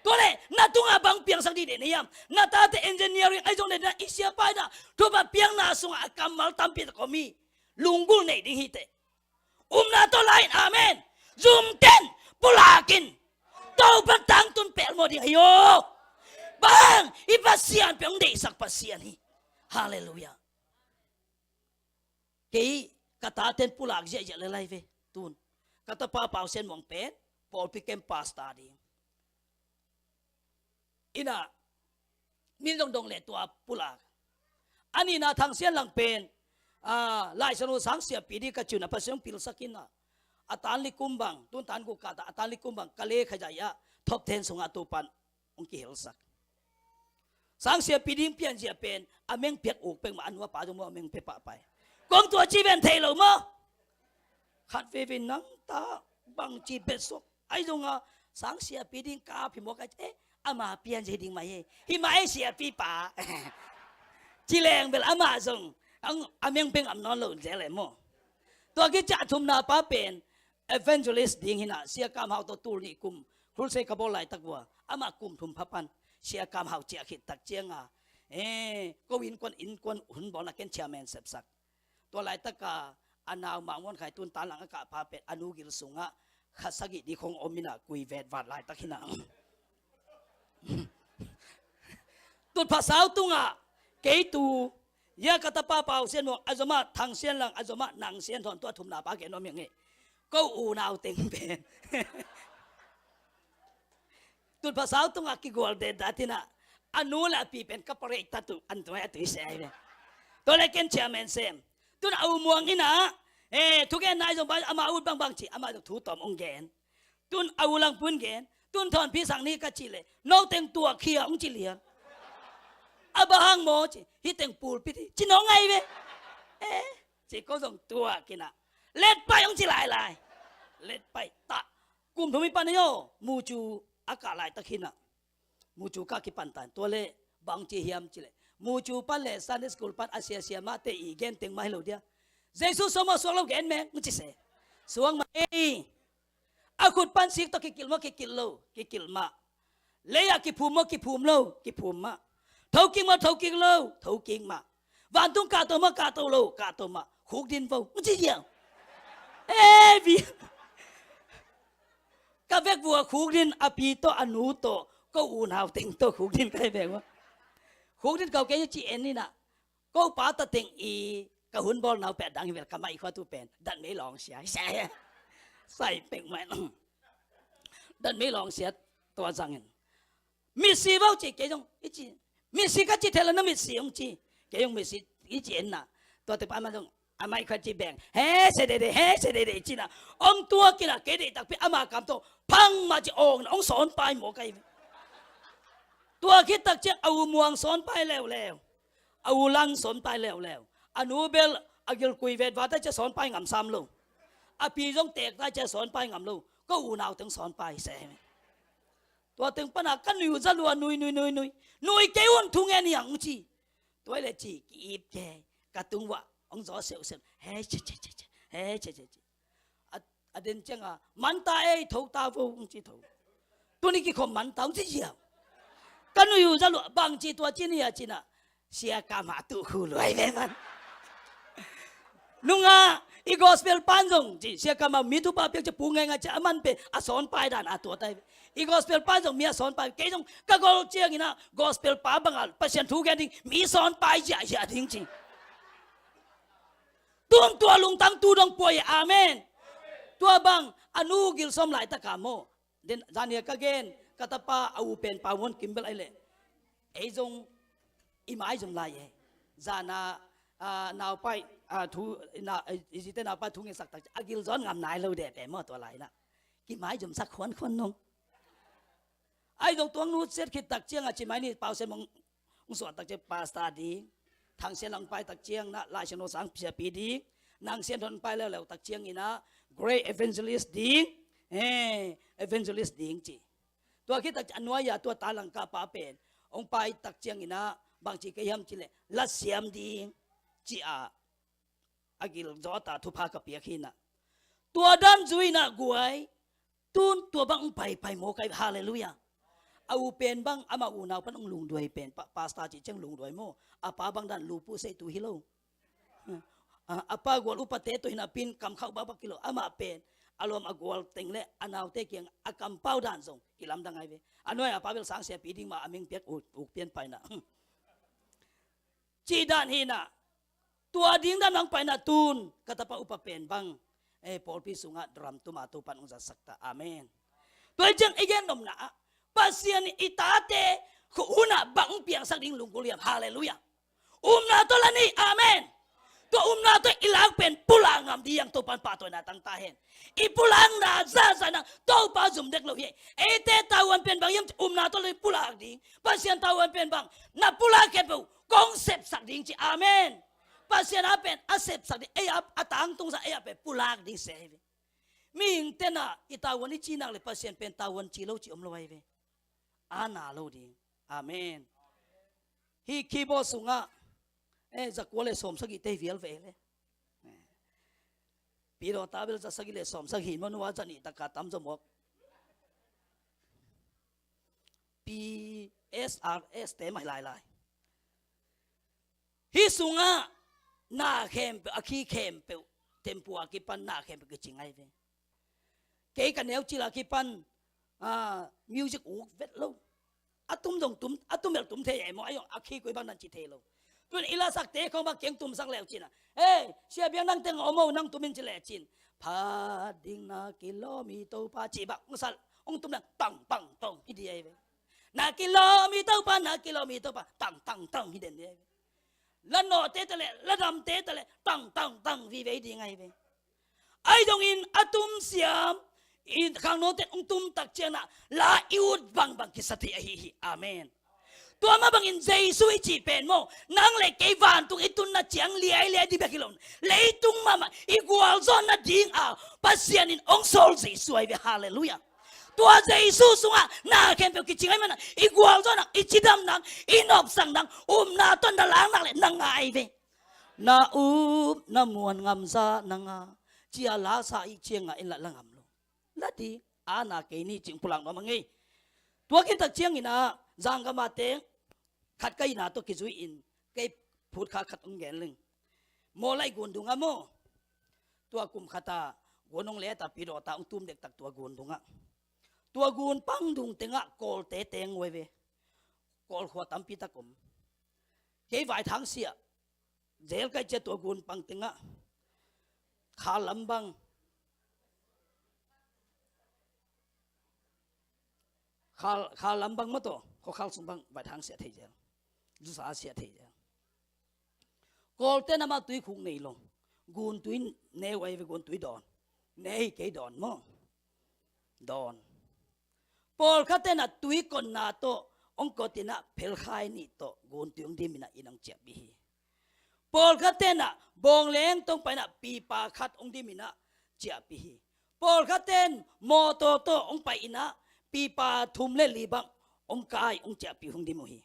Tua le na tungah bang piangsak dih deh na hiam? Na tate engineering ahi zong le na i siapa ina thupha piakna sungah a kammal tampi tak om hi. Lunggulh nei ding hi teh. Umna tawh lai in amen. Zumten pulakin Topa tangtun pelmaw ding ahi aw. Bang i Pasian pe hong deihsak Pasian hi. Halleluiah. Kei ka taten pulak ziahziah le lai ve tun. Ka tapa Pau Sian Muang pen pawlpi kem pasta ding. Ina min zong dong le tua pulak. A nina Thang Sian Lang pen, ah, Lai Siangtho sang siapi ding ka cihna Pasian hong pilsak ina a tanli kum bang, tun tan guk kata a tanli kum bang ka le khaizai ah top ten sungah Topan hong kihelsak. Sang siapi ding pianzia pen a meng piak uk pek mah a nuapa zong maw a meng pia pahpai. Kong tua ci ven thei lo maw? Khat veve nang ta bangci bet suak ahi zonga sang siapi ding ka phi maw ka ci, eh, ama pianzia hi ding mah hi. Hi mah eh siapi pa. Ci leng bel amah zong a meng peng am nawn lo zel eh maw? Tua kici a thumna pa pen evangelist ding hi na, Sia Kam Hau tawh tul nih kum crusade ka bawl laitak uh a, amah kum thum pha pan Sia Kam Hau ciah khit tak ciang a, eh, ko innkuan, innkuan hun bawlna ken chairman sepsak. Tua laitak a, a nau Mangmuan Khai tun tan lang a kah pa pen a nu gil sungah kha sagih ding khong om in a kui vetvat laitak hi na. Tutphah sau tungah kei tu, ya ka tapa Pau Sian Muang, a zomah Thang Sian Lang, a zomah Nang Sian Thawn, tua thumna pa gen nuam hi ing ei. Ko unau teng pen Tutphah sau tungah kigual detdet hi na, a nu le a pi pen ka pareih ta tu, an tua a tui se ai ve. Tua le ken chairman sem. Tun a u Muang in a, eh, thugen nai zong bai, ama ut bangbang ci, ama zong thu tawm ong gen. Tun a u Langpun gen, tun Thawnpi sang ni ka cih leh, no teng tuak hi a ong ci lian. A bang hang maw ci, hi teng pulpit hi, ci nong ai ve. Eh, ci ko zong tuak hi na. Let pai ong ci lailai. Let pai ta. Kum thum i pan hi aw, Mucu a kah laitak hi na. Mucu kah kipan tan. Tua le bang ci hiam ci leh, Mucu pan le Sunday school pan a siasia mahte i gen teng mah hi lo dia. Jesu suak maw suak lo gen meng, ci se. Suak mah ei. A khut pan sik tawh kikilh maw kikilh lo, kikilh mah. Lei ah kiphum maw kiphum lo, kiphum mah. Thokik maw thokik lo, thokik mah. Vantung kahto maw kahto lo, kahto mah. Khukdin vo, ci hiam. Eh, vi. Ka vek vua khukdin a pi tawh a nu tawh, ko unau teng tawh khukdin ka hi vek vua. Khukdin kau kei ci en ni na. Ko pa ta teng i ka hun bawl nau peh dang hi vel ka mai khua tu pen. Dat mei lawng sia. Sai pek mai. Dat mei lawng sia tua zangin. Mitsi vo ci kei zong i ci. Mitsi ka ci thei lo na mitsi ong ci. Kei zong mitsi i ci en na. Tua te pa ma zong a mai khua ci beng. He se de de, he se de de ci na. Ong tua kila kei de takpi ama kam to. Phang ma ci ong na ong sawn pai maw kai. Tua khit tak ciang a u Muang sawn pai leuleu. A u Lang sawn pai leuleu. A nu bel a gilkui vet vata cia sawn pai ngam sam lo. A pi zong tek ta cia sawn pai ngam lo. Ko unau teng sawn pai se. Tua teng pana ka nui uh za lua nui nui nui nui. Nui kei un thu ngen hiang ci. Tua le ci ki ip ke. Ka tung wah ong zaw seu seu. He che che che che. He che che che. A, a den ciang a, man ta ei, tho ta vo, ong ci tho. Tuni kikhom man ta, ong ci ziau. Ka nui uh za lua, bang ci tua ci ni a ci na. Sia Kam Hau tu khu luai ve man. Nunga, i gospel pan zong, ci Sia Kam Hau mi tu pa piak ci pu ngai ngai ci a man pe, a sawn pai dan a tua tai. I gospel pan zong mi a sawn pai, kei zong ka gol ciang ina, gospel pa bang a, Pasian thu gen ding, mi sawn pai zia zia ding ci. Tun tua lungtang tu dong puai, amen. Tua bang a nu gil sawm laitak a maw. Den zania ka gen, ka tapa a u pen Pau Muan Kim bel ai leh. Ei zong i mai zong lai e. Zana, a, naupai, a, thu, na, i zite naupai thu ngen sak tak a gil zawn ngam nai lo de pe maw tua lai na. Ki mai zong sak khuan khuan nong. Ai dong tuang nu siat khit tak ciang a ci mai ni Pau Sian Muang suah tak ciang pastor ding. Thang Sian Lang pai tak ciang na Lai Sian Lo sang siapi ding. Nang Sian Thawn pai leuleu tak ciang ina great evangelist ding. Eh, evangelist ding ci. Tua khit tak ciang a nuai a tua ta langka pa pen. Ong pai tak ciang ina bang ci kei hiam ci leh. La siam ding. Ci a a gil zawta thupha ka piak hi na. Tua dan zui na guai, tun tua bang paipai maw kai, halleluiah. A u pen bang, ama unau pan ong lungduai pen, pa, pastor ci ciang lungduai maw. A pa bang dan lupu sei tu hi lo. A, a pa gual upate tu hi na pin kam khauh bak bak kilo, ama pen. A lawm a gual teng le, a naute kiang, a kampau dan zong, kilamdang ai ve. A nuai a pa bel sang siapi ding ma, a ming piak uk, uk pian pai na. Ci dan hi na. Tua ding dan ang pai na tun, ka tapa upa pen bang, eh, pawlpi sungah drum tuma tu pan ong zatsak ta. Amen. Tua hi ciang i gen nopna ah, Pasian i tate, khu hunah bang piangsak ding lunggulh hiam. Halleluiah. Umna tawh la ni. Amen. Tua umna tawh i lak pen pulak ngam ding ang Topan pahtawina tang ta hen. I pulakna zahzah nang Topa zum dek lo hi. Eite tavuan pen bang hiam ci umna tawh la ni pulak ding. Pasian tavuan pen bang na pulak kei peuh kong sepsak ding ci. Amen. Pasian a pen a sepsak ding, ei a, a tangtungsa ei a pen pulak ding se hi ve. Mihing tena i tavuan i cinak le Pasian pen tavuan ci lo ci om lo ahi ve. A na lo ding. Amen. Hi keyboard sungah, eh, zakua le sawmsagih tei vial ve le. Eh. Pi Dawta bel za sagih le sawm sagih hi maw, nua za nih taka tam zaw mawk. P S R S te mai lailai. Hih sungah na khempeuh, a khi khempeuh, tempo a kipan na khempeuh kicing ahi ve. Kei ka neu cil a kipan, ah, music uk vet lo. A tum zong tum, a tum bel tum thei e maw, a yong a khi koi bang nan ci thei lo. Tun i lasakte khong bang keng tumsak leu cin a, "Ei, Sia Biang, nang teng om o, nang tum in," ci le cin, "Phat ding na kilawm hi Topa," ci bang, hong sal, hong tum nang, tang, tang, tang, hi di ahi ve. "Na kilawm hi Topa, na kilawm hi Topa, tang, tang, tang," hi den di ahi ve. La nawhte ta le, la damte ta le, tang, tang, tang, vive ding ahi ve. Ahi zongin a tum siam, i khangnote hong tum tak ciangin ah, la i ut bangbang kisa thei ahi hi. Amen. Tua mah bangin Jesu i cih pen maw, nang le kei vantung i tunna ciang liailiai ding bek hi lo, leitung mahmah i gualzawhna ding a Pasian in hong sawl Jesu ahi ve. Halleluiah. Tua Jesu sungah na khempeuh kicing ahih manin i gualzawhna, i cidamna, i nopsakna, upna tawh na lakna le na ngah ahi ve. Na upna muan ngam zah na ngah, ci-a la sa i ciangah in la la ngam lo. La ding, a na kei ni cih pulak nuam a ngei. Tua khit tak ciangin ah, zanggam a teng khat ka itna tawh kizui-in, kei phutkha khat hong gen leng. Mawlai gun dungah maw, tua kum khat a gun hong let a, Pi Dawta hong tum dektak tua gun dungah. Tua gun pang dung tengah Kawlte teng uh ahi ve. Kawl khua tampi tak om. Kei vaithang siah zel ka hih ciang tua gun pang tengah Khal lam bang, Khal, Khal lam bang maw, tua khuakhal sung bang vaithang siah thei zel, zusa siah thei zel. Kawlte'n amah tuikhuk nei lo, gun tui ne uh ahi ve, gun tui dawn. Ne hi kei, dawn maw? Dawn. Pawlkhatte'n ah tuikotna tawh hong kot in ah phelkhai nih tawh gun tui hong dim in ah inn hong ciahpih hi. Pawlkhatte'n ah bawngleng tawh hong pai in ah pipa khat hong dim in ah ciahpih hi. Pawlkhatte'n mawtaw tawh hong pai in ah pipa thum le li bang hong kai, hong ciahpih, hong dim uh hi.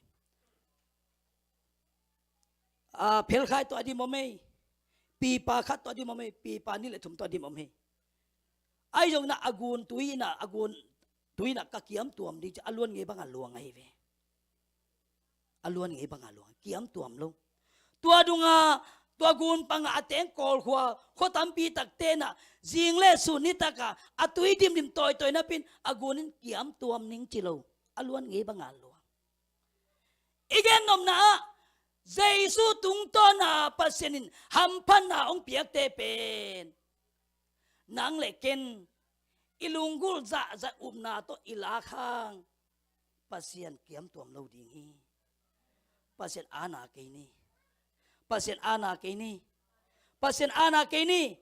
A, phelkhai tawh a dim om ei. Pipa khat tawh a dim om ei. Pipa nih le thum tawh a dim om ei. Ahi zongin ah a gun tui in ah, a gun tui in ah ka kiamtuam ding ci a, a luan ngei bang a luang ahi ve. A luan ngei bang a luang, kiamtuam lo. Tua dung ah, tua gun pang ah a teng Kawl khua, khua tampi takte'n ah zing le sun nitak ah a tui dimdim tawitawi napi-in a gun in kiamtuam ning ci lo. A luan ngei bang a luang. I gen nopna ah, Jesu tungtawn a Pasian in hamphatna hong piakte pen nang le ken i lunggulh zahzah upna tawh i lak hang Pasian kiamtuam lo ding hi. Pasian aana kei ni. Pasian aana kei ni. Pasian aana kei ni.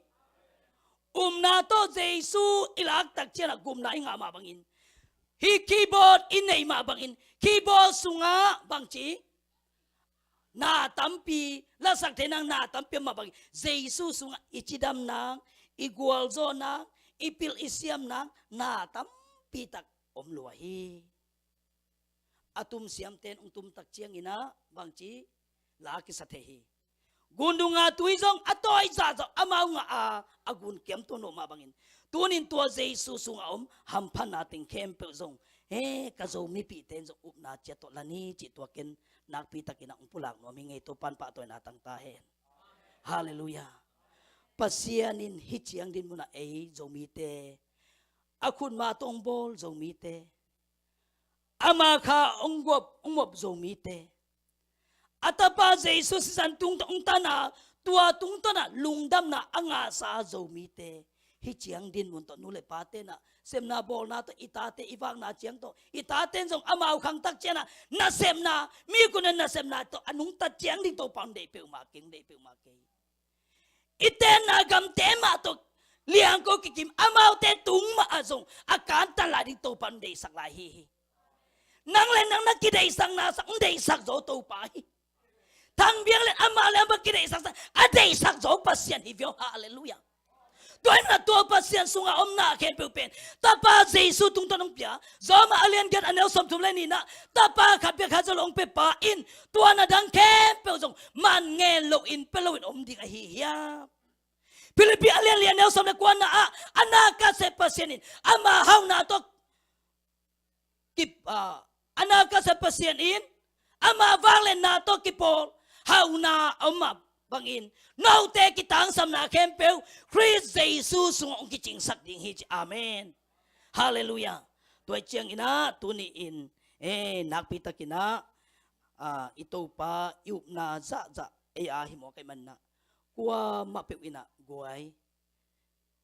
Upna tawh Jesu i lak tak ciang ah gupna i ngah mah bangin, hih keyboard i neih mah bangin, keyboard sungah bangci, na tampi, lasak thei nang na tampi om mah bangin, Jesu sungah i cidam nang, i gualzawh nang, i pil i siam nang, na tampi tak om lua hi. A tum siamte'n hong tum tak ciangin ah bangci la kisa thei hi. Gun dung a tui zong a tawi zahzah amau ngah a, a gun kiamtuam lo mah bangin, tuni-in tua Jesu sungah om hamphatna teng khempeuh zong, he, ka Zomipihte in zong upna ciat tawh la ni cih tua ken nakpi takin ah hong pulak nuam hi ing ei. Topa'n pahtawina tang ta hen. Halleluiah. Pasian in hih ciang dinmun ah ei Zomite, a khutma tawh hong bawl Zomite, ama kha hong guap, hong mop Zomite, a Tapa Jesu sisan tungtawn hong tan a, tua tungtawn ah lungdamna a ngahsa Zomite, hih ciang dinmun tawh nu le pate'n ah sepna bawlna tawh i tate i vakna ciang tawh, i tate'n zong amau khangtak ciang ah nasepna, mi kun a nasepna tawh a nungta ciang ding Topa hong deih peuhmah kei, hong deih peuhmah kei. I tenna gamte mah tawh liangko kikim, amaute tung mah ah zong a kantan lai ding Topa hong deihsak lai hi hi. Nang le nang na kideihsak na sak, hong deihsak zo Topa hi. Thang Biang le amah le amah kideihsak sa, a deihsak zo Pasian hi viau. Halleluiah. Tua ahih manin tua Pasian sungah om na khempeuh pen Tapa Jesu tungtawn hong pia. Rom a lian giat a neu sawmthum le nihna, Tapa khat bek khat zo lo hong pia Pa in tua na dang khempeuh zong man ngen loin pia loin om ding ahi hiam? Philippi a lian li a neu sawm le kuana ah, a na ka sep Pasian in ama hauna tawh ki, a, a na ka sep Pasian in ama vangliatna tawh kipawl hauna a om mah bangin, note kitangsamna khempeuh Khrist Jesu sungah hong kicingsak ding hi ci. Amen. Halleluiah. Tua ciangin ah tuni-in, eh, nakpi takin ah, ah, i Topa i upna zahzah ei a hi mawk ahih manin ah, kuamah peuh in ah guai,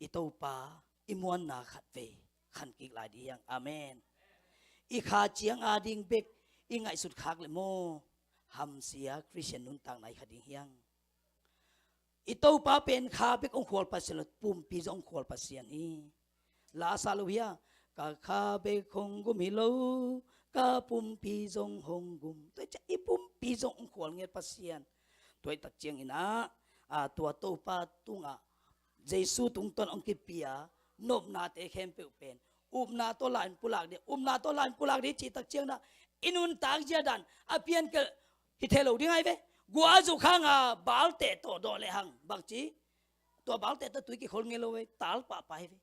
i Topa i muanna khatvei khan kik lai ding hi hang. Amen. I kha ciang a ding bek i ngaihsut khak leh maw, hamsia Khristian nuntakna i kha ding hi hang. I Topa pen kha bek hong khual Pasian lo, pumpi zong hong khual Pasian hi. La a sa lo hi a, ka kha bek hong gum hi lo, ka pumpi zong hong gum. Tua hi ciah i pumpi zong hong khual ngiat Pasian. Tua hi tak ciangin ah, a, tua Topa tungah Jesu tungtawn hong kipia nopnate khempeuh pen upna tawh lain pulak ding, upna tawh lain pulak ding cih tak ciangin ah i nuntak zia dan a piankelh hi thei lo ding ahi ve. Gua zuk hang a balte tawh dawh lehang bangci, tua balte tawh tui kikhol ngei lo ve, tal pahpah hi ve.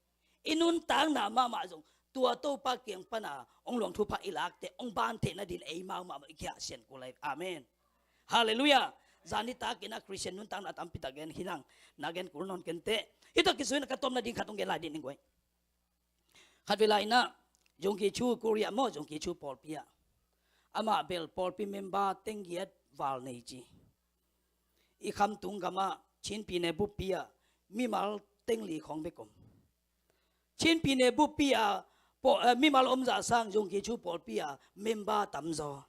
I nuntakna mahmah zong tua Topa kiang pana hong luang thupha i lakte hong ban theihna dingin eimau mahmah i kihahsian kul ahi ve. Amen. Halleluiah. Zan nitakin ah Khristian nuntakna tampi tak gen hi hang, na gen kul nawn kenteh. Hih tawh kizui-in ah ka tawpna ding khat hong gen lai ding ning guai. Khatvei lai-in ah Yonggi Cho, Korea maw, Yonggi Cho pawlpi ah, amah bel pawlpi member teng giat val nei ci. I khamtung gamah Chin pyine buppi ah mimal teng li khawng bek om. Chin pyine buppi ah paw-, eh, mimal om zah sang Yonggi Cho pawlpi ah member tamzaw.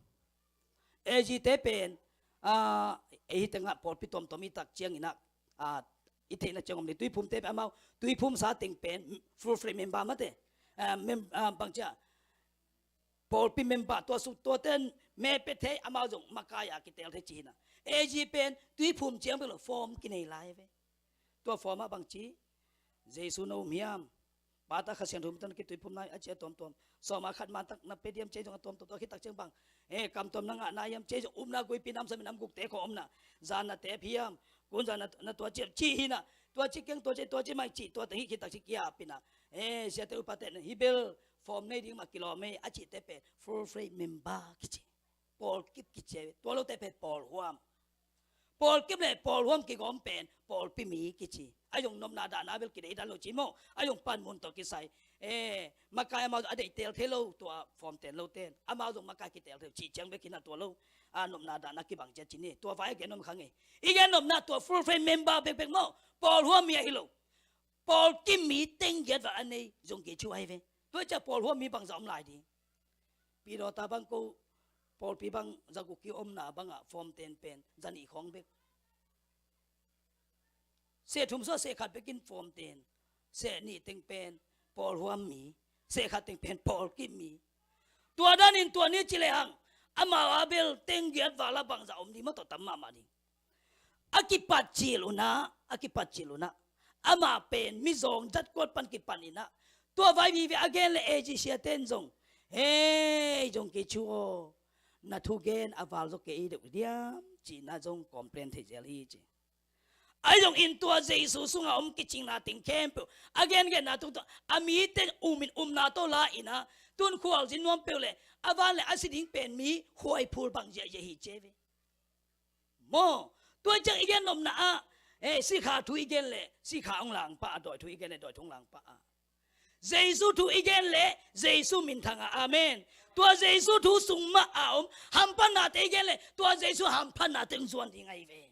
AG te pen, ah, ei hi tengah pawlpi tuamtuam i tak ciangin ah, ah, i theihna ciang om ding, Tuiphum te pen amau, Tuiphum sa teng pen full-fledged member mate. Ah, mem-, ah, bangci a, pawlpi member tua suk tuate me pia thei, amau zong makai a kitel thei ci hi na. AG pen Tuiphum ciang bek lo form kinei lai ve. Tua form ah bangci, Jesu na um hiam, Pa, Ta, Kha Siangtho min tawh na kituiphum na hia, a ci a tuamtuam. Sawm ah khat man tak na pia diam, ci zong a tuamtuam. Tua khit tak ciang bang, eh, kam tuam na ngah na hiam, ci zong upna guipi namsam in nam gukte khawng om na. Zan na tep hiam, kun zan na, na tua ciam, ci hi na. Tua ci keng, tua ci, tua ci mai ci, tua teng hi khit tak ci kiap hi na. Eh, siate upate na, hih bel form nei ding mah kilawm ei, a cihte pen full-fledged member kici. Pawlkip kici, tua lote pen pawlhuam. Pawlkip le pawlhuam kigawm pen pawlpi mi kici. A zong nopna dahna bel kideidan lo ci maw. A zong panmun tawh kisai, eh, makai amau a deih teel thei lo, tua form ten lo ten. Amau zong makai kiteel thei lo, cih ciang bek hi na tua lo. A nopna dahna kibang ciat ci ni. Tua vai a gen nop kha ngei. I gen nopna tua full-fledged member bekbek maw, pawlhuam mi ahi lo. Pawlkip mi teng giat val a nei Yonggi Cho ahi ve. Tua ciang pawlhuam mi bangzah om lai ding. Pidawta bang ko pawlpi bang za guk ki omna bangah form ten pen za nih khawng bek. Seh thum sua seh khat bekin form ten. Seh nih teng pen pawlhuam mi. Seh khat teng pen pawlkip mi. Tua danin tua ni ci lehang, amau a bel teng giat val a bangzah om ding maw, tawh tam mahmah ding. A kipat cil unah, a kipat cil unah, amah pen mizawng zat kuat pan kipan inah, tua vai vive a gen le AG siate in zong, "Hei, Yonggi Cho aw, na thugen a val zaw kei deuh diam?" ci-inah zong complain thei zel hi ci. Ahi zongin tua Jesu sungah om kicingna teng khempeuh a gengenna tungtawn a mite umin upna tawh la inah, tun khualzin nuam peuh le a van le a si ding pen mi khuaiphul bang ziahziah hi ci ve. Maw, tua ciang i gen nopna ah, eh, sikha thu i gen leh sikha hong langpah a, dawi thu i gen leh dawi thu hong langpah a. Jesu thu i gen leh Jesu minthang a. Amen. Tua Jesu thu sung mah a om hamphatnate i gen leh tua Jesu hamphatnate hong zuan ding ahi ve.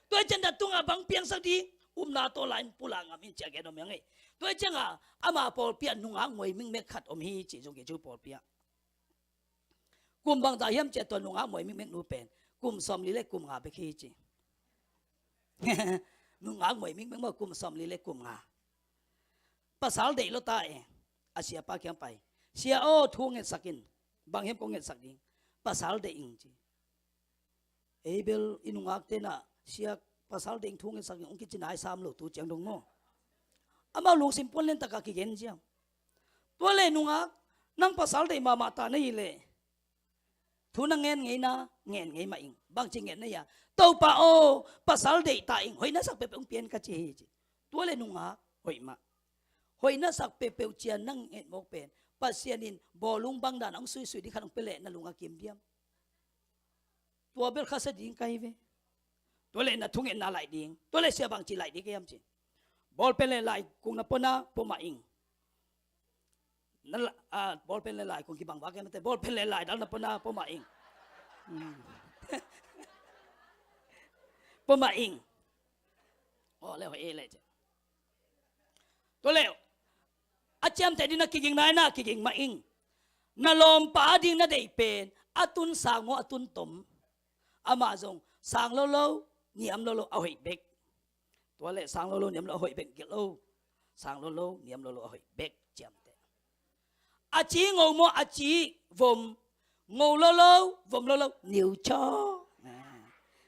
Tua ciang datungah bang piangsak ding, upna tawh la-in pulak ngam in ci a gen om hi hang ei. Tua ciangah ama pawlpi ah nungak muai mikmek khat om hi ci, Yonggi Cho pawlpi ah. Kum bangzah hiam cih leh tua nungak muai mikmek nu pen kum sawmli le kum nga bek hi ci. Nungak muai mikmek maw, kum sawmli le kum nga. Pasal deih lua ta e. A siapa kiang pai, "Sia aw, thu ngetsak in. Bang hiam kong ngetsak ding? Pasal deih ing," ci. Ei bel i nungakte nah, "Sia, pasal deih ing, thu ngetsak ing," hong kici nai sam lo tu ciang dong maw. Amau lungsim puan lian takah kigen ziau. Tua le nungak, "Nang pasal deih mahmah ta na hih leh thu na ngen ngei na, ngen ngei mah ing." "Bangci ngen na hia?" "Topa aw, pasal deih ta ing, hoih na sak peuhpeuh hong pia in ka ci hi," ci. Tua le nungak hoih mah. Hoih na sak peuhpeuh ciang nang et mawk pen Pasian in bawlung bangdan a hong suisui ding khat hong pia leh na lung a kim diam? Tua bel khasia ding ka hi ve. Tua le na thungetna laih ding. Tua le sia bang ci laih ding ka hiam ci. Bawlpen le laikung na pua na pua mah ing. Na la, ah, bawlpen le laikung kibang vak em te. Bawlpen le laidal na pua na pua mah ing. Hmm. Pua mah ing. Aw le hoih e le ci. Tua le a ciamteh ding na kiging nai na kiging mah ing. Na lawmpa ding na deih pen a tun sang maw a tun tom? Amah zong sang lo lo, niam lo lo a hoih bek. Tua le sang lo lo, niam lo a hoih bek gelh lo. Sang lo lo, niam lo lo a hoih bek ciamteh. A ci ngo maw a ci vom? Ngo lo lo, vom lo lo, niu chaw.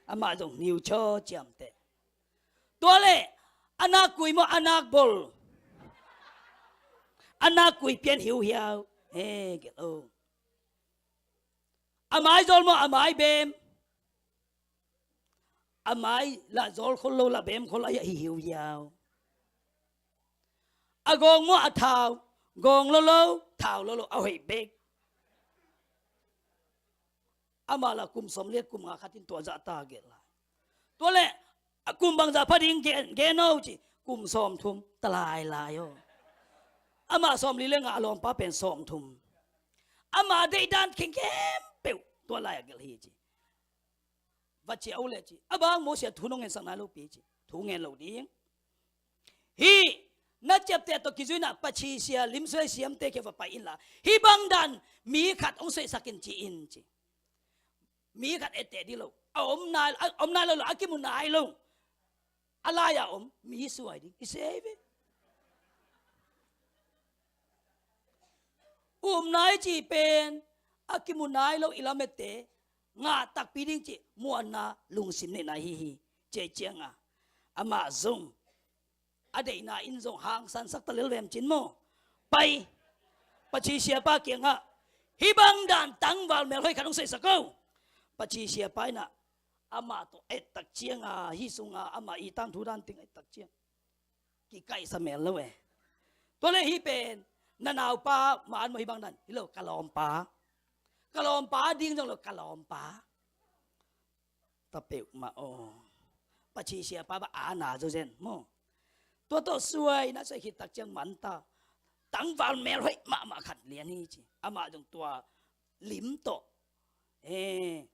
Amah zong niu chaw ciamteh. Tua le a nak kui maw a nak bol? A nak kui pian hiuhiau. He gelh lo. A mai zawl maw a mai bem? A mai lah zawl khol lo lah bem khol a hi hiuhiau. A gawng maw a thau? Gawng lo lo, thau lo lo a hoih bek. Amah lah kum sawm liat kum nga khat in tua zah ta gelh lai. Tua le a kum bangzah pha ding gen, gen o ci. Kum sawm thum ta lai lai aw. Amah sawm li le nga a lawmpa pen sawm thum. Amah deih dan khengkem peuh tua lai a gelh hi ci. Va ciah o le ci. A bang maw sia thu nong ngensak nai lo pi ci. Thu ngen lo ding. Hih na ciapteh tawh kizui na pachi sia limsuai siamte kia va pai inla hih bangdan mi khat hong suaisak in ci in ci. Mi khat etteh dih lo a om nai, a om nai lo lo a kimu nai lo. A lai-a om mi suai ding i sei ve. Um nai ci pen a kimu nai lo i lamette ngah takpi ding ci muanna lungsim neihna hi hi. Cia cianga amah zong a deihna in zong hangsansak ta lel vem cin maw? Pai. Pachi siapa kiangah hih bang dan tangval melhoih khat hong seisak o. Pachi siapa inah amah tawh ettak cianga hih sunga amah i tangthu dan ting ettak ciang kikaihsa mel lo e. Tua le hih pen na naupa man maw hih bang dan hi lo ka lawmpa. Ka lawmpa ding zong lo ka lawmpa. Ta peuhmah aw. Pachi siapa bah a na zo zen maw? Tua tawh suai na suai khit tak ciang manta tangval melhoih mahmah khat lian hi ci. Amah zong tua lim tawh e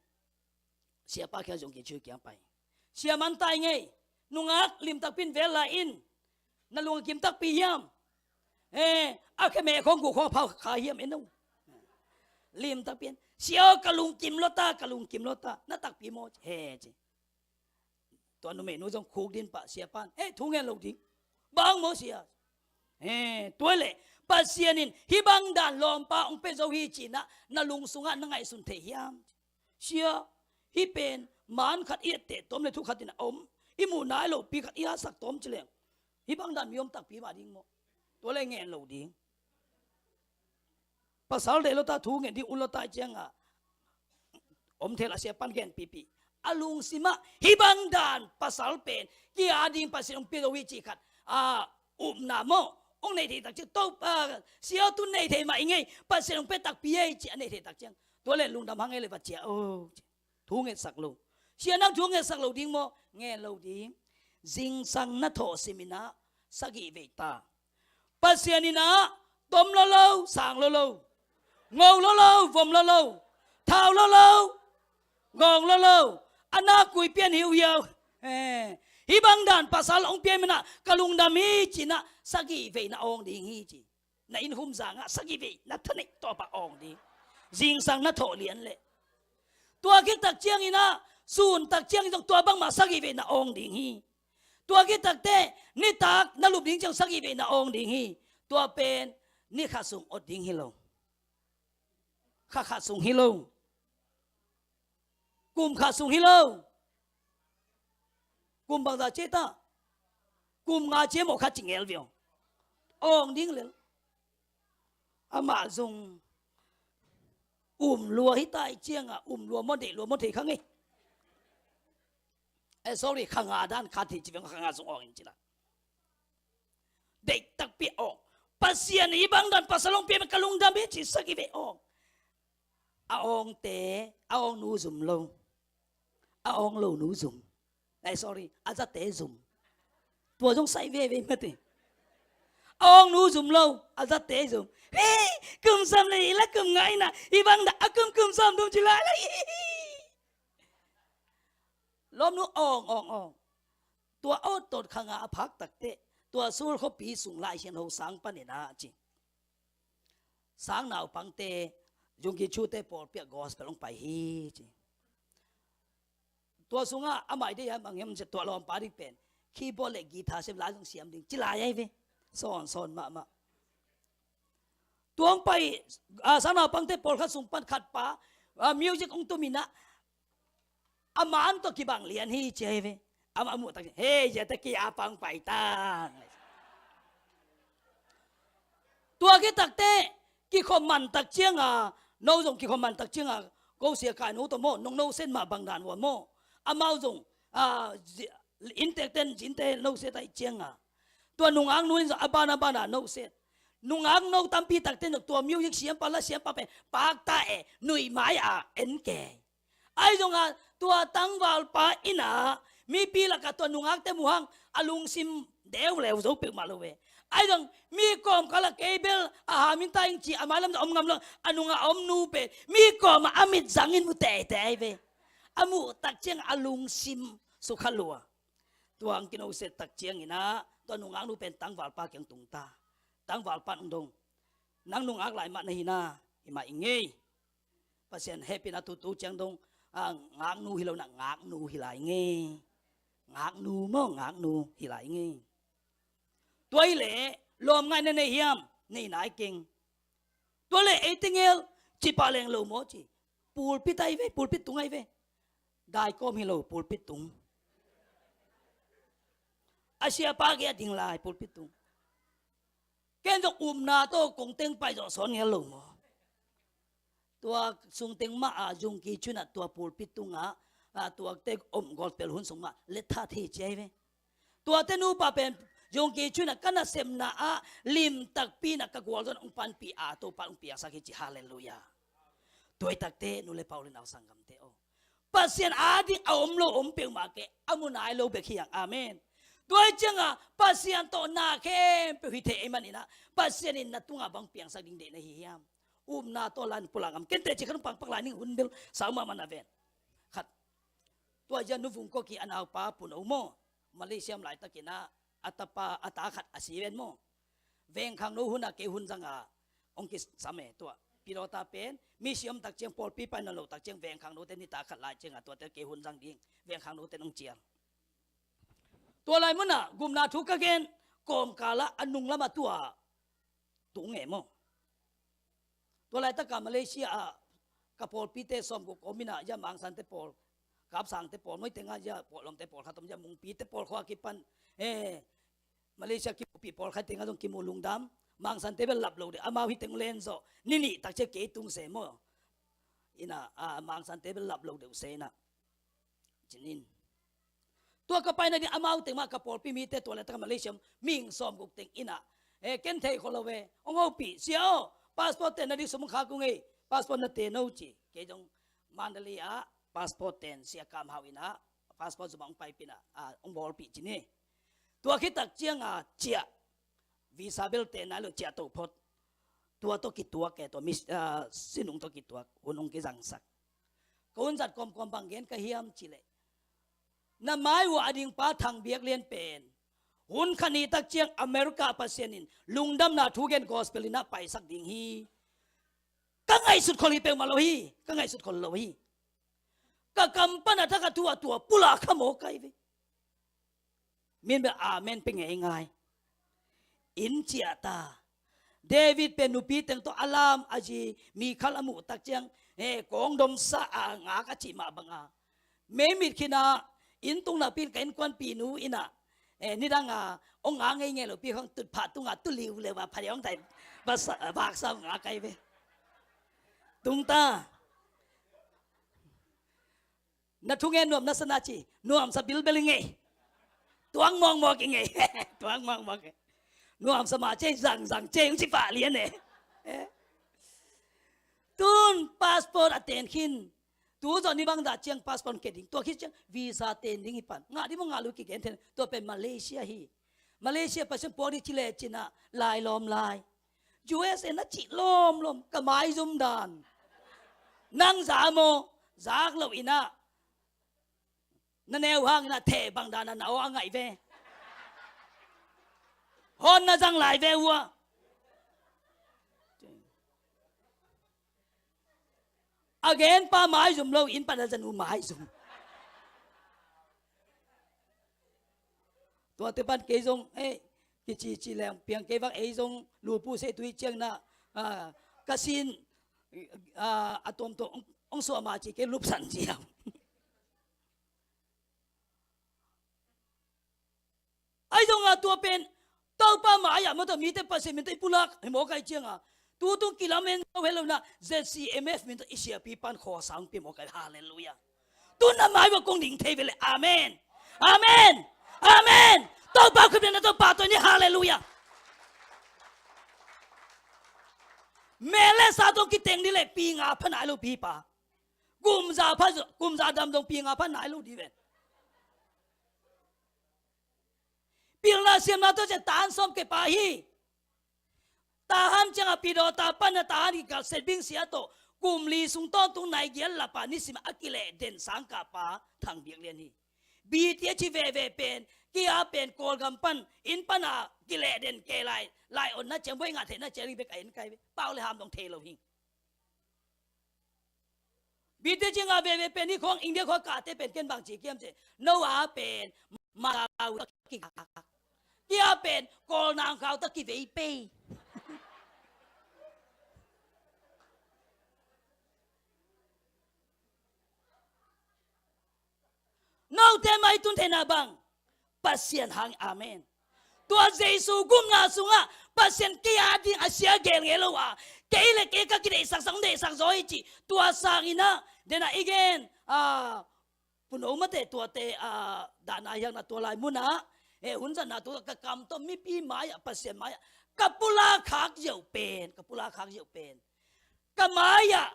siapa kia zong kichu kiang pai. Sia manta i ngei nungak limtakpin vel lai in. Na lungkim takpi hiam? He, a khe me khong gu khong phau kha hiam eno? Lim takpi in sia ka lungkim lo ta, ka lungkim lo ta. Na takpi maw? He ci. Tua numei nu zong khuk din pah sia pan he thu ngen lo ding. Bang maw sia? He, tua le Pasian in hih bang dan lawmpa hong pia zo hi cinah na lung sungah na ngaihsun thei hiam? Sia, hih pen man khat i etteh tawm le thu khat in a om i muh nai lopi khat i hasak tawm ci leng hih bang dan mi om takpi mah ding maw? Tua le ngen lo ding. Pasal deih lo ta thu ngen ding un lo ta ciangah om thei la sia pan gen pipi a lungsimah hih bang dan pasal pen kia ding Pasian hong pia zo hi ci khat a upna maw? Hong nei thei tak ciang to sia tun nei thei mah i ngei Pasian hong pia takpi ei ci a nei thei tak ciang tua le lungdam hang ei le va cia o. Thu ngetsak lo. Sia nang thu ngetsak lo ding maw? Ngen lo ding. Zingsang na thawh siminah sagih vei ta. Pasian inah tom lo lo, sang lo lo, ngo lo lo, vom lo lo, thau lo lo, ngawng lo lo, a na kui pian hiuhiau. Hih bang dan pasal hong pian minah ka lungdam hi cinah sagih vei na awng ding hi ci. Na inhum zangah sagih vei na thaneih tawpah awng ding. Zingsang na thawh lian leh tua khit tak cianginah sun tak ciangin zong tua bangmah sagih vei na awng ding hi. Tua khit takteh nitak na lup ding ciang sagih vei na awng ding hi. Tua pen ni khat sung ot ding hi lo. Kha khat sung hi lo. Kum khat sung hi lo. Kum bangza cia ta? Kum nga cia mawh khat ci ngel viau. Awng ding lel. Amah zong um lua hi ta i cianga um lua maw deih lua maw thei kha ngei. Eh, sorry, kha nga dan kha thei ci viau kha nga zong awng in ci la. Deih takpi awng. Pasian i bang dan pasal hong pia mah ka lungdam hi ci sak hi ve awng. A awngte, a awng nu zum lo. A awng lo nu zum. Ai, sorry, a zate zum. Tua zong sai veve mate. A awng nu zum lo, a zate zum. Hei, kum sawm le hi la kum nga ina, i bang dan a kum kum sawm dum ci lai la. Lawmnu awng, awng, awng. Tua awt tot khanga a phak takteh, tua Seoul khuapi sung Lai Siangtho sang panin a ci. Sang naupangte, Yonggi Cho te pawlpi ah gospel hong pai hi ci. Tua sungah amah i deih a mang hiam ci, tua lawmpa ding pen keyboard le guitar sem lai zong siam ding ci lai ahi ve. Sawn, sawn mahmah. Tua hong pai, ah, sang naupangte pawlkhat sung pan khat pa, ah, music hong tum in ah, a man tawh kibang lian hi ci ahi ve. Amah a muh tak ciang, hei, ziate kia pang pai ta. Tua khit takteh, kikhop man tak cianga, no zong kikhop man tak cianga, ko sia kai no tawh maw, nong no sen mah bang dan ua maw. Amau zong, ah, zi-, inntek ten zinte no set ahih cianga, tua nungak nu in zong a ban a bana no set. Nungak no tampi takte zong tua music siampa, la siampa pen pakta e, nuih mai a en kei. Ahi zongin tua tangvalpa in ah mipi lakah tua nungakte muh hang a lungsim deuleu zo peuhmah lo ve. Ahi zong mi kawmkal ah kei bel a hamin ta ing ci a mailam zong om ngam lo, a nungah a om nu pen mi kawmah a mit zangin mu teitei ahi ve. A muh tak ciang a lungsim sukha lua. Tua hong kinoset tak ciangin ah tua nungak nu pen tangvalpa kiang tung ta. Tangvalpa in hong dong. Nang nungak lai mah na hi na, hi mah ing ei. Pasian hehpihna tutu ciang dong, ah, ngaknu hi lo na, ngaknu hi lai ing ei. Ngaknu maw, ngaknu hi lai ing ei. Tua hi leh lawm ngaihna nei hiam, nei nai keng. Tua leh ei tengel cipah leng lo maw ci. Pulpit ahi ve, pulpit tung ahi ve. Daikawm hi lo, pulpit tung. A siapa gei a ding lai, pulpit tung. Ken zong upna tawh kong teng pai zawh sawn ngel lo maw. Tua sung teng mah a Yonggi Cho in ah tua pulpit tungah, ah, tuate om gospel hun sung mah lethat hi ci ahi ve. Tuate nupa pen Yonggi Cho in ah ka nasepna ah lim takpi in ah ka gualzawhna hong panpih a Topa hong piangsak hi ci, halleluiah. Tua hi takteh nu le pa u le nau sanggamte aw, Pasian ading a om lo om peuhmah kei, a mu nai lo bek hi hang. Amen. Tua hi ciangah Pasian tawh na khempeuh hi thei ahih manin ah Pasian in na tungah bang piangsak ding deih na hi hiam? Upna tawh lan pulak ngam. Ken teci khat hong pangpak lai ning, hun bel sau mahmah na ven. Khat. Tua zia Nu Vung Kok Ki a naupa Pu No maw, Malaysia om laitakin ah a tapa, a ta khat a si ven maw. Vengkhang no hun a kei hun zang a hong kisam e tua. Pilawta pen misi om tak ciang, pawlpi pai nawn loh tak ciang, vengkhang note nitak khat lai ciangah tuate kei hun zang ding, vengkhang note hong cial. Tua lai munah gupna thu ka gen kawmkal ah a nung lamah tua tung e maw. Tua laitakah Malaysia ah ka pawlpite sawmguk om in ah, zia Mang Sante pawl, Kap Sangte pawl, moi tengah zia pawlawmte pawlkhat om, zia Mungpite pawl khua kipan, eh, Malaysia kimuhpih pawlkhat tengah zong kimuh lungdam. Mang Sante bel lap lo deuh, amau hi teng len zawh, ni nih tak ciang kei tung se maw. In ah, ah, Mang Sante bel lap lo deuh se in ah. Cin in. Tua ka pai nading amau teng mah ka pawlpi mite tua laitak Malaysia mihing sawmguk teng in ah, eh, ken thei khol lo ve. Hong hopih, sia aw, passport ten nading sum hong khak ung ei, passport na ten o ci. Kei zong Mandalay ah passport ten Sia Kam Hau in ah, passport zum ah hong paipih in ah, ah, hong bawlpih cin hi. Tua khit tak ciangah ciah, visa bel ten nai lo, ciah to phot. Tua tawh kituak e, tua mis-, ah, sinung tawh kituak, hun hong kizangsak. Ka hun zat kawmkawm bang gen ka hiam cih leh, na mai uh a ding pa Thang Biak Lian pen hun khat ni tak ciang America Pasian in lungdamna thu gen gospel in ah paisak ding hi. Ka ngaihsut khol hi peuhmah lo hi, ka ngaihsut khol lo hi. Ka kam pan a thak a thu a tua pulak kha mawk ka hi ve. Min bel amen pia ngeingai. Inn ciah ta. David pen nupi teng tawh a lam a zi, mi khal a muh tak ciang, eh, kawng domsa a ngak a cih mah banga. Mei mit khin ah, inn tung napi in ka innkuanpih nu in ah, eh, nidang a, hong ngak ngeingei lopi khawng tutphah tungah tu liuleu a, pha liau hong dai, baksa, baksa hong ngak ka hi ve. Tung ta. Na thungen nuam na sa na ci, nuamsa bilbel i ngei. Tuang mawkmawk i ngei. Tuang mawkmawk i ngei. Nuam sa mah cei, zangzang cei, hong ci pah lian e. Eh. Tun passport a ten khin. Tu zawh ni bangzah ciang passport ke ding. Tua khit ciang visa ten ding hi pan. Ngah ding maw, ngah lo kigen thei. Tua pen Malaysia hi. Malaysia Pasian puak ding ci le cin ah, lai lawm lai. U S A na cih lawmlawm, ka maizum dan. Nang za maw, zak lo in ah. Na neu hang in ah theh bang dan a na aw a ngaih ve. Hawn na zang lai ve uh a. A gen pa maizum lo, inn pan a zanu maizum. Tuate pan kei zong, eh, kicici leng piang kei vang, ei zong lupu se tui ciang na, ah, ka sin, ah, a tuamtuam ong, ong suah ma ci kei lupsan ciang. Ai zong a tua pen, Topa mai-ah maw tawh mite Pasian min tawh i pulak hi mawk ai cianga, tu tung kilamen zo helo na, Z C M F min tawh i siapi pan khawsa hong pia mawk ai. Halleluiah. Tun a mai va kong ding thei ve le. Amen. Amen. Amen. Topa khut na Topa tawh ni. Halleluiah. Mel le sa tawh kiteng ni le pi nga pha nai lo pi pa. Kum za pha, kum za dam zong pi nga pha nai lo di ven. Pilna siamna tawh ciah ta an sawm ke pa hi. Tahan ciangah pidawta panna tahan kikalh setbing sia tawh kum li sung tawntung nai gial lapa nisimah a kileh den sangkah pa Thang Biak Lian hi. B T H hi veve pen, kia pen Kawlgam pan inn pana kileh den ke lai, lai onna ciang buai ngah theihna ciang ring bek a en kai ve. Pau le ham dong thei lo hi. B T H ngah veve pen hi khong India khua kahte pen ken bang ci kiam ce. No a pen Macau kigak. Kia pen Kawl nang khau ta kivei pei. Note mai tun theihna bang Pasian hang. Amen. Tua Jesu gumna sungah Pasian kei a ding a sia gelngel lo a, kei le kei ka kideihsak sang deihsak zaw hi ci. Tua sanginah dena i gen a, puno mate tuate a, dahna hiakna tua lai munah, e, hun zatna tua ka kam tawh mipi mai-ah, Pasian mai-ah ka pulak khak ziau pen, ka pulak khak ziau pen, ka mai-ah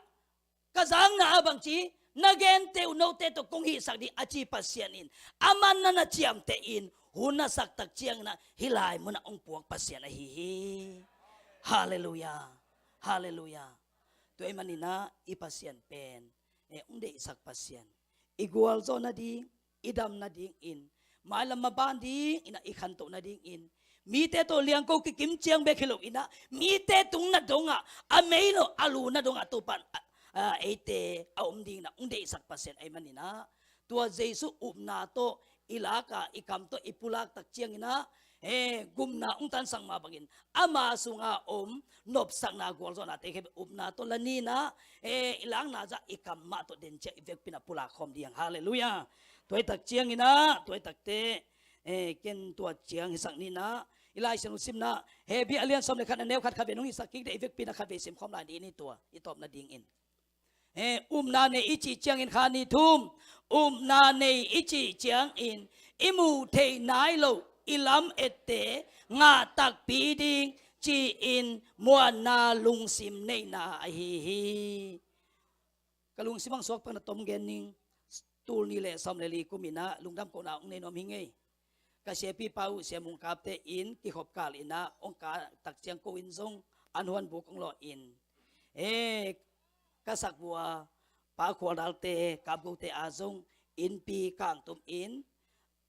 ka zangna a bangci, na gente uh note tawh kong hihsak ding a ci Pasian in, a man na na ciamteh in, hun a sak tak cianginah hih lai munah hong puak Pasian ahi hi. Halleluiah. Halleluiah. Tua ahih maninah i Pasian pen, e, hong deihsak Pasian, i gualzawh nading, i dam nadingin, mailam maban dinginah i khantoh nadingin, mite tawh liangko kikim ciang bek hi loinah, mite tung na dongah, a mei lo a lu na dongah Topan, a, a, eite a om dinginah hong deihsak Pasian ahih maninah, tua Jesu upna tawh i laka, i kam tawh i pulak tak cianginah, e, gumna hong tansak mah bangin ama sunga om nopsakna gualzawhnate khempeuh upna tawh la ninah, e, i lakna zah i kam mah tawh den ciah i vekpinah pulak khawm ding. Halleluiah. Tuaitak cianginah, tuaitakte, e, ken tua ciang hisak ninah, i Laisiangtho simna Hebrew a lian sawm le khat a neu khat khat ve nong hisak kik deh, i vekpinah khat ve simkhawm lai dih ni tua i tawp nadingin. E, upna nei i cih ciangin kha ni thum, upna nei i cih ciangin i muh theih nai loh i lam ette ngah takpi ding ci-in muanna lungsim neihna ahi hi. Ka lungsim ang suak pak na tom gen ning, tul nih le sawm le li kuminah lungdam kohna hong nei nuam hi ngei. Ka siapipa uh Sia Mung Kapte in kikhop kal inah hong kah tak ciang ko in zong an huan buk hong lawh in, e, ka sak vua Pa Khual Dalte, Kapgote a zong innpi kangtum in,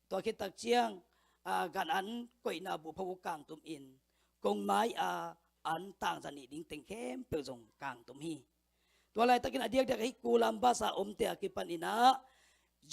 tua khit tak ciang, a, gan an koihna buh pha uh kangtum in, kong mai-a an tangza nih ding teng khempeuh zong kangtum hi. Tua laitakin a diakdiak ahi Columbus a omte a kipan inah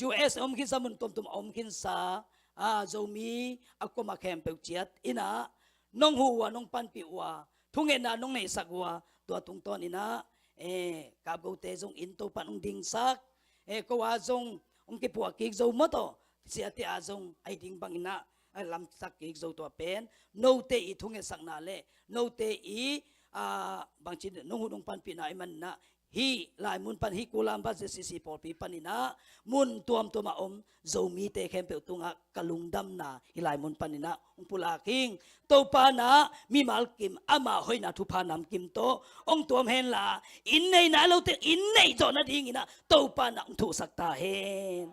U S a om khinsa, mun tuamtuam a om khinsa, a, Zomi a kuama khempeuh ciat inah nong huh uh a, nong panpih uh a, thungetna nong neihsak uh a, tua tungtawn inah, e, Kapgote zong in Topan hong dingsak, e, ko a zong hong kipuah kik zo maw tawh, siate a zong ahi ding banginah a lamsak kik zo. Tua pen note i thungetsakna le note i, a, bangci nong huh nong panpihna ahih maninah hih lai mun pan, hih Kuala Lumpur ZCC pawlpi panin ah mun tuamtuam a om Zomite khempeuh tungah ka lungdamna hih lai mun panin ah hong pulak ing. Topa in ah mimal kim ama hoihna thupha namkim tawh hong tuam henla, inn neihna lo teng inn neih zawh nadingin ah Topa in ah hong thuhsak ta hen.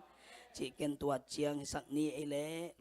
Cih ken tua ciang hisak ni ei leh.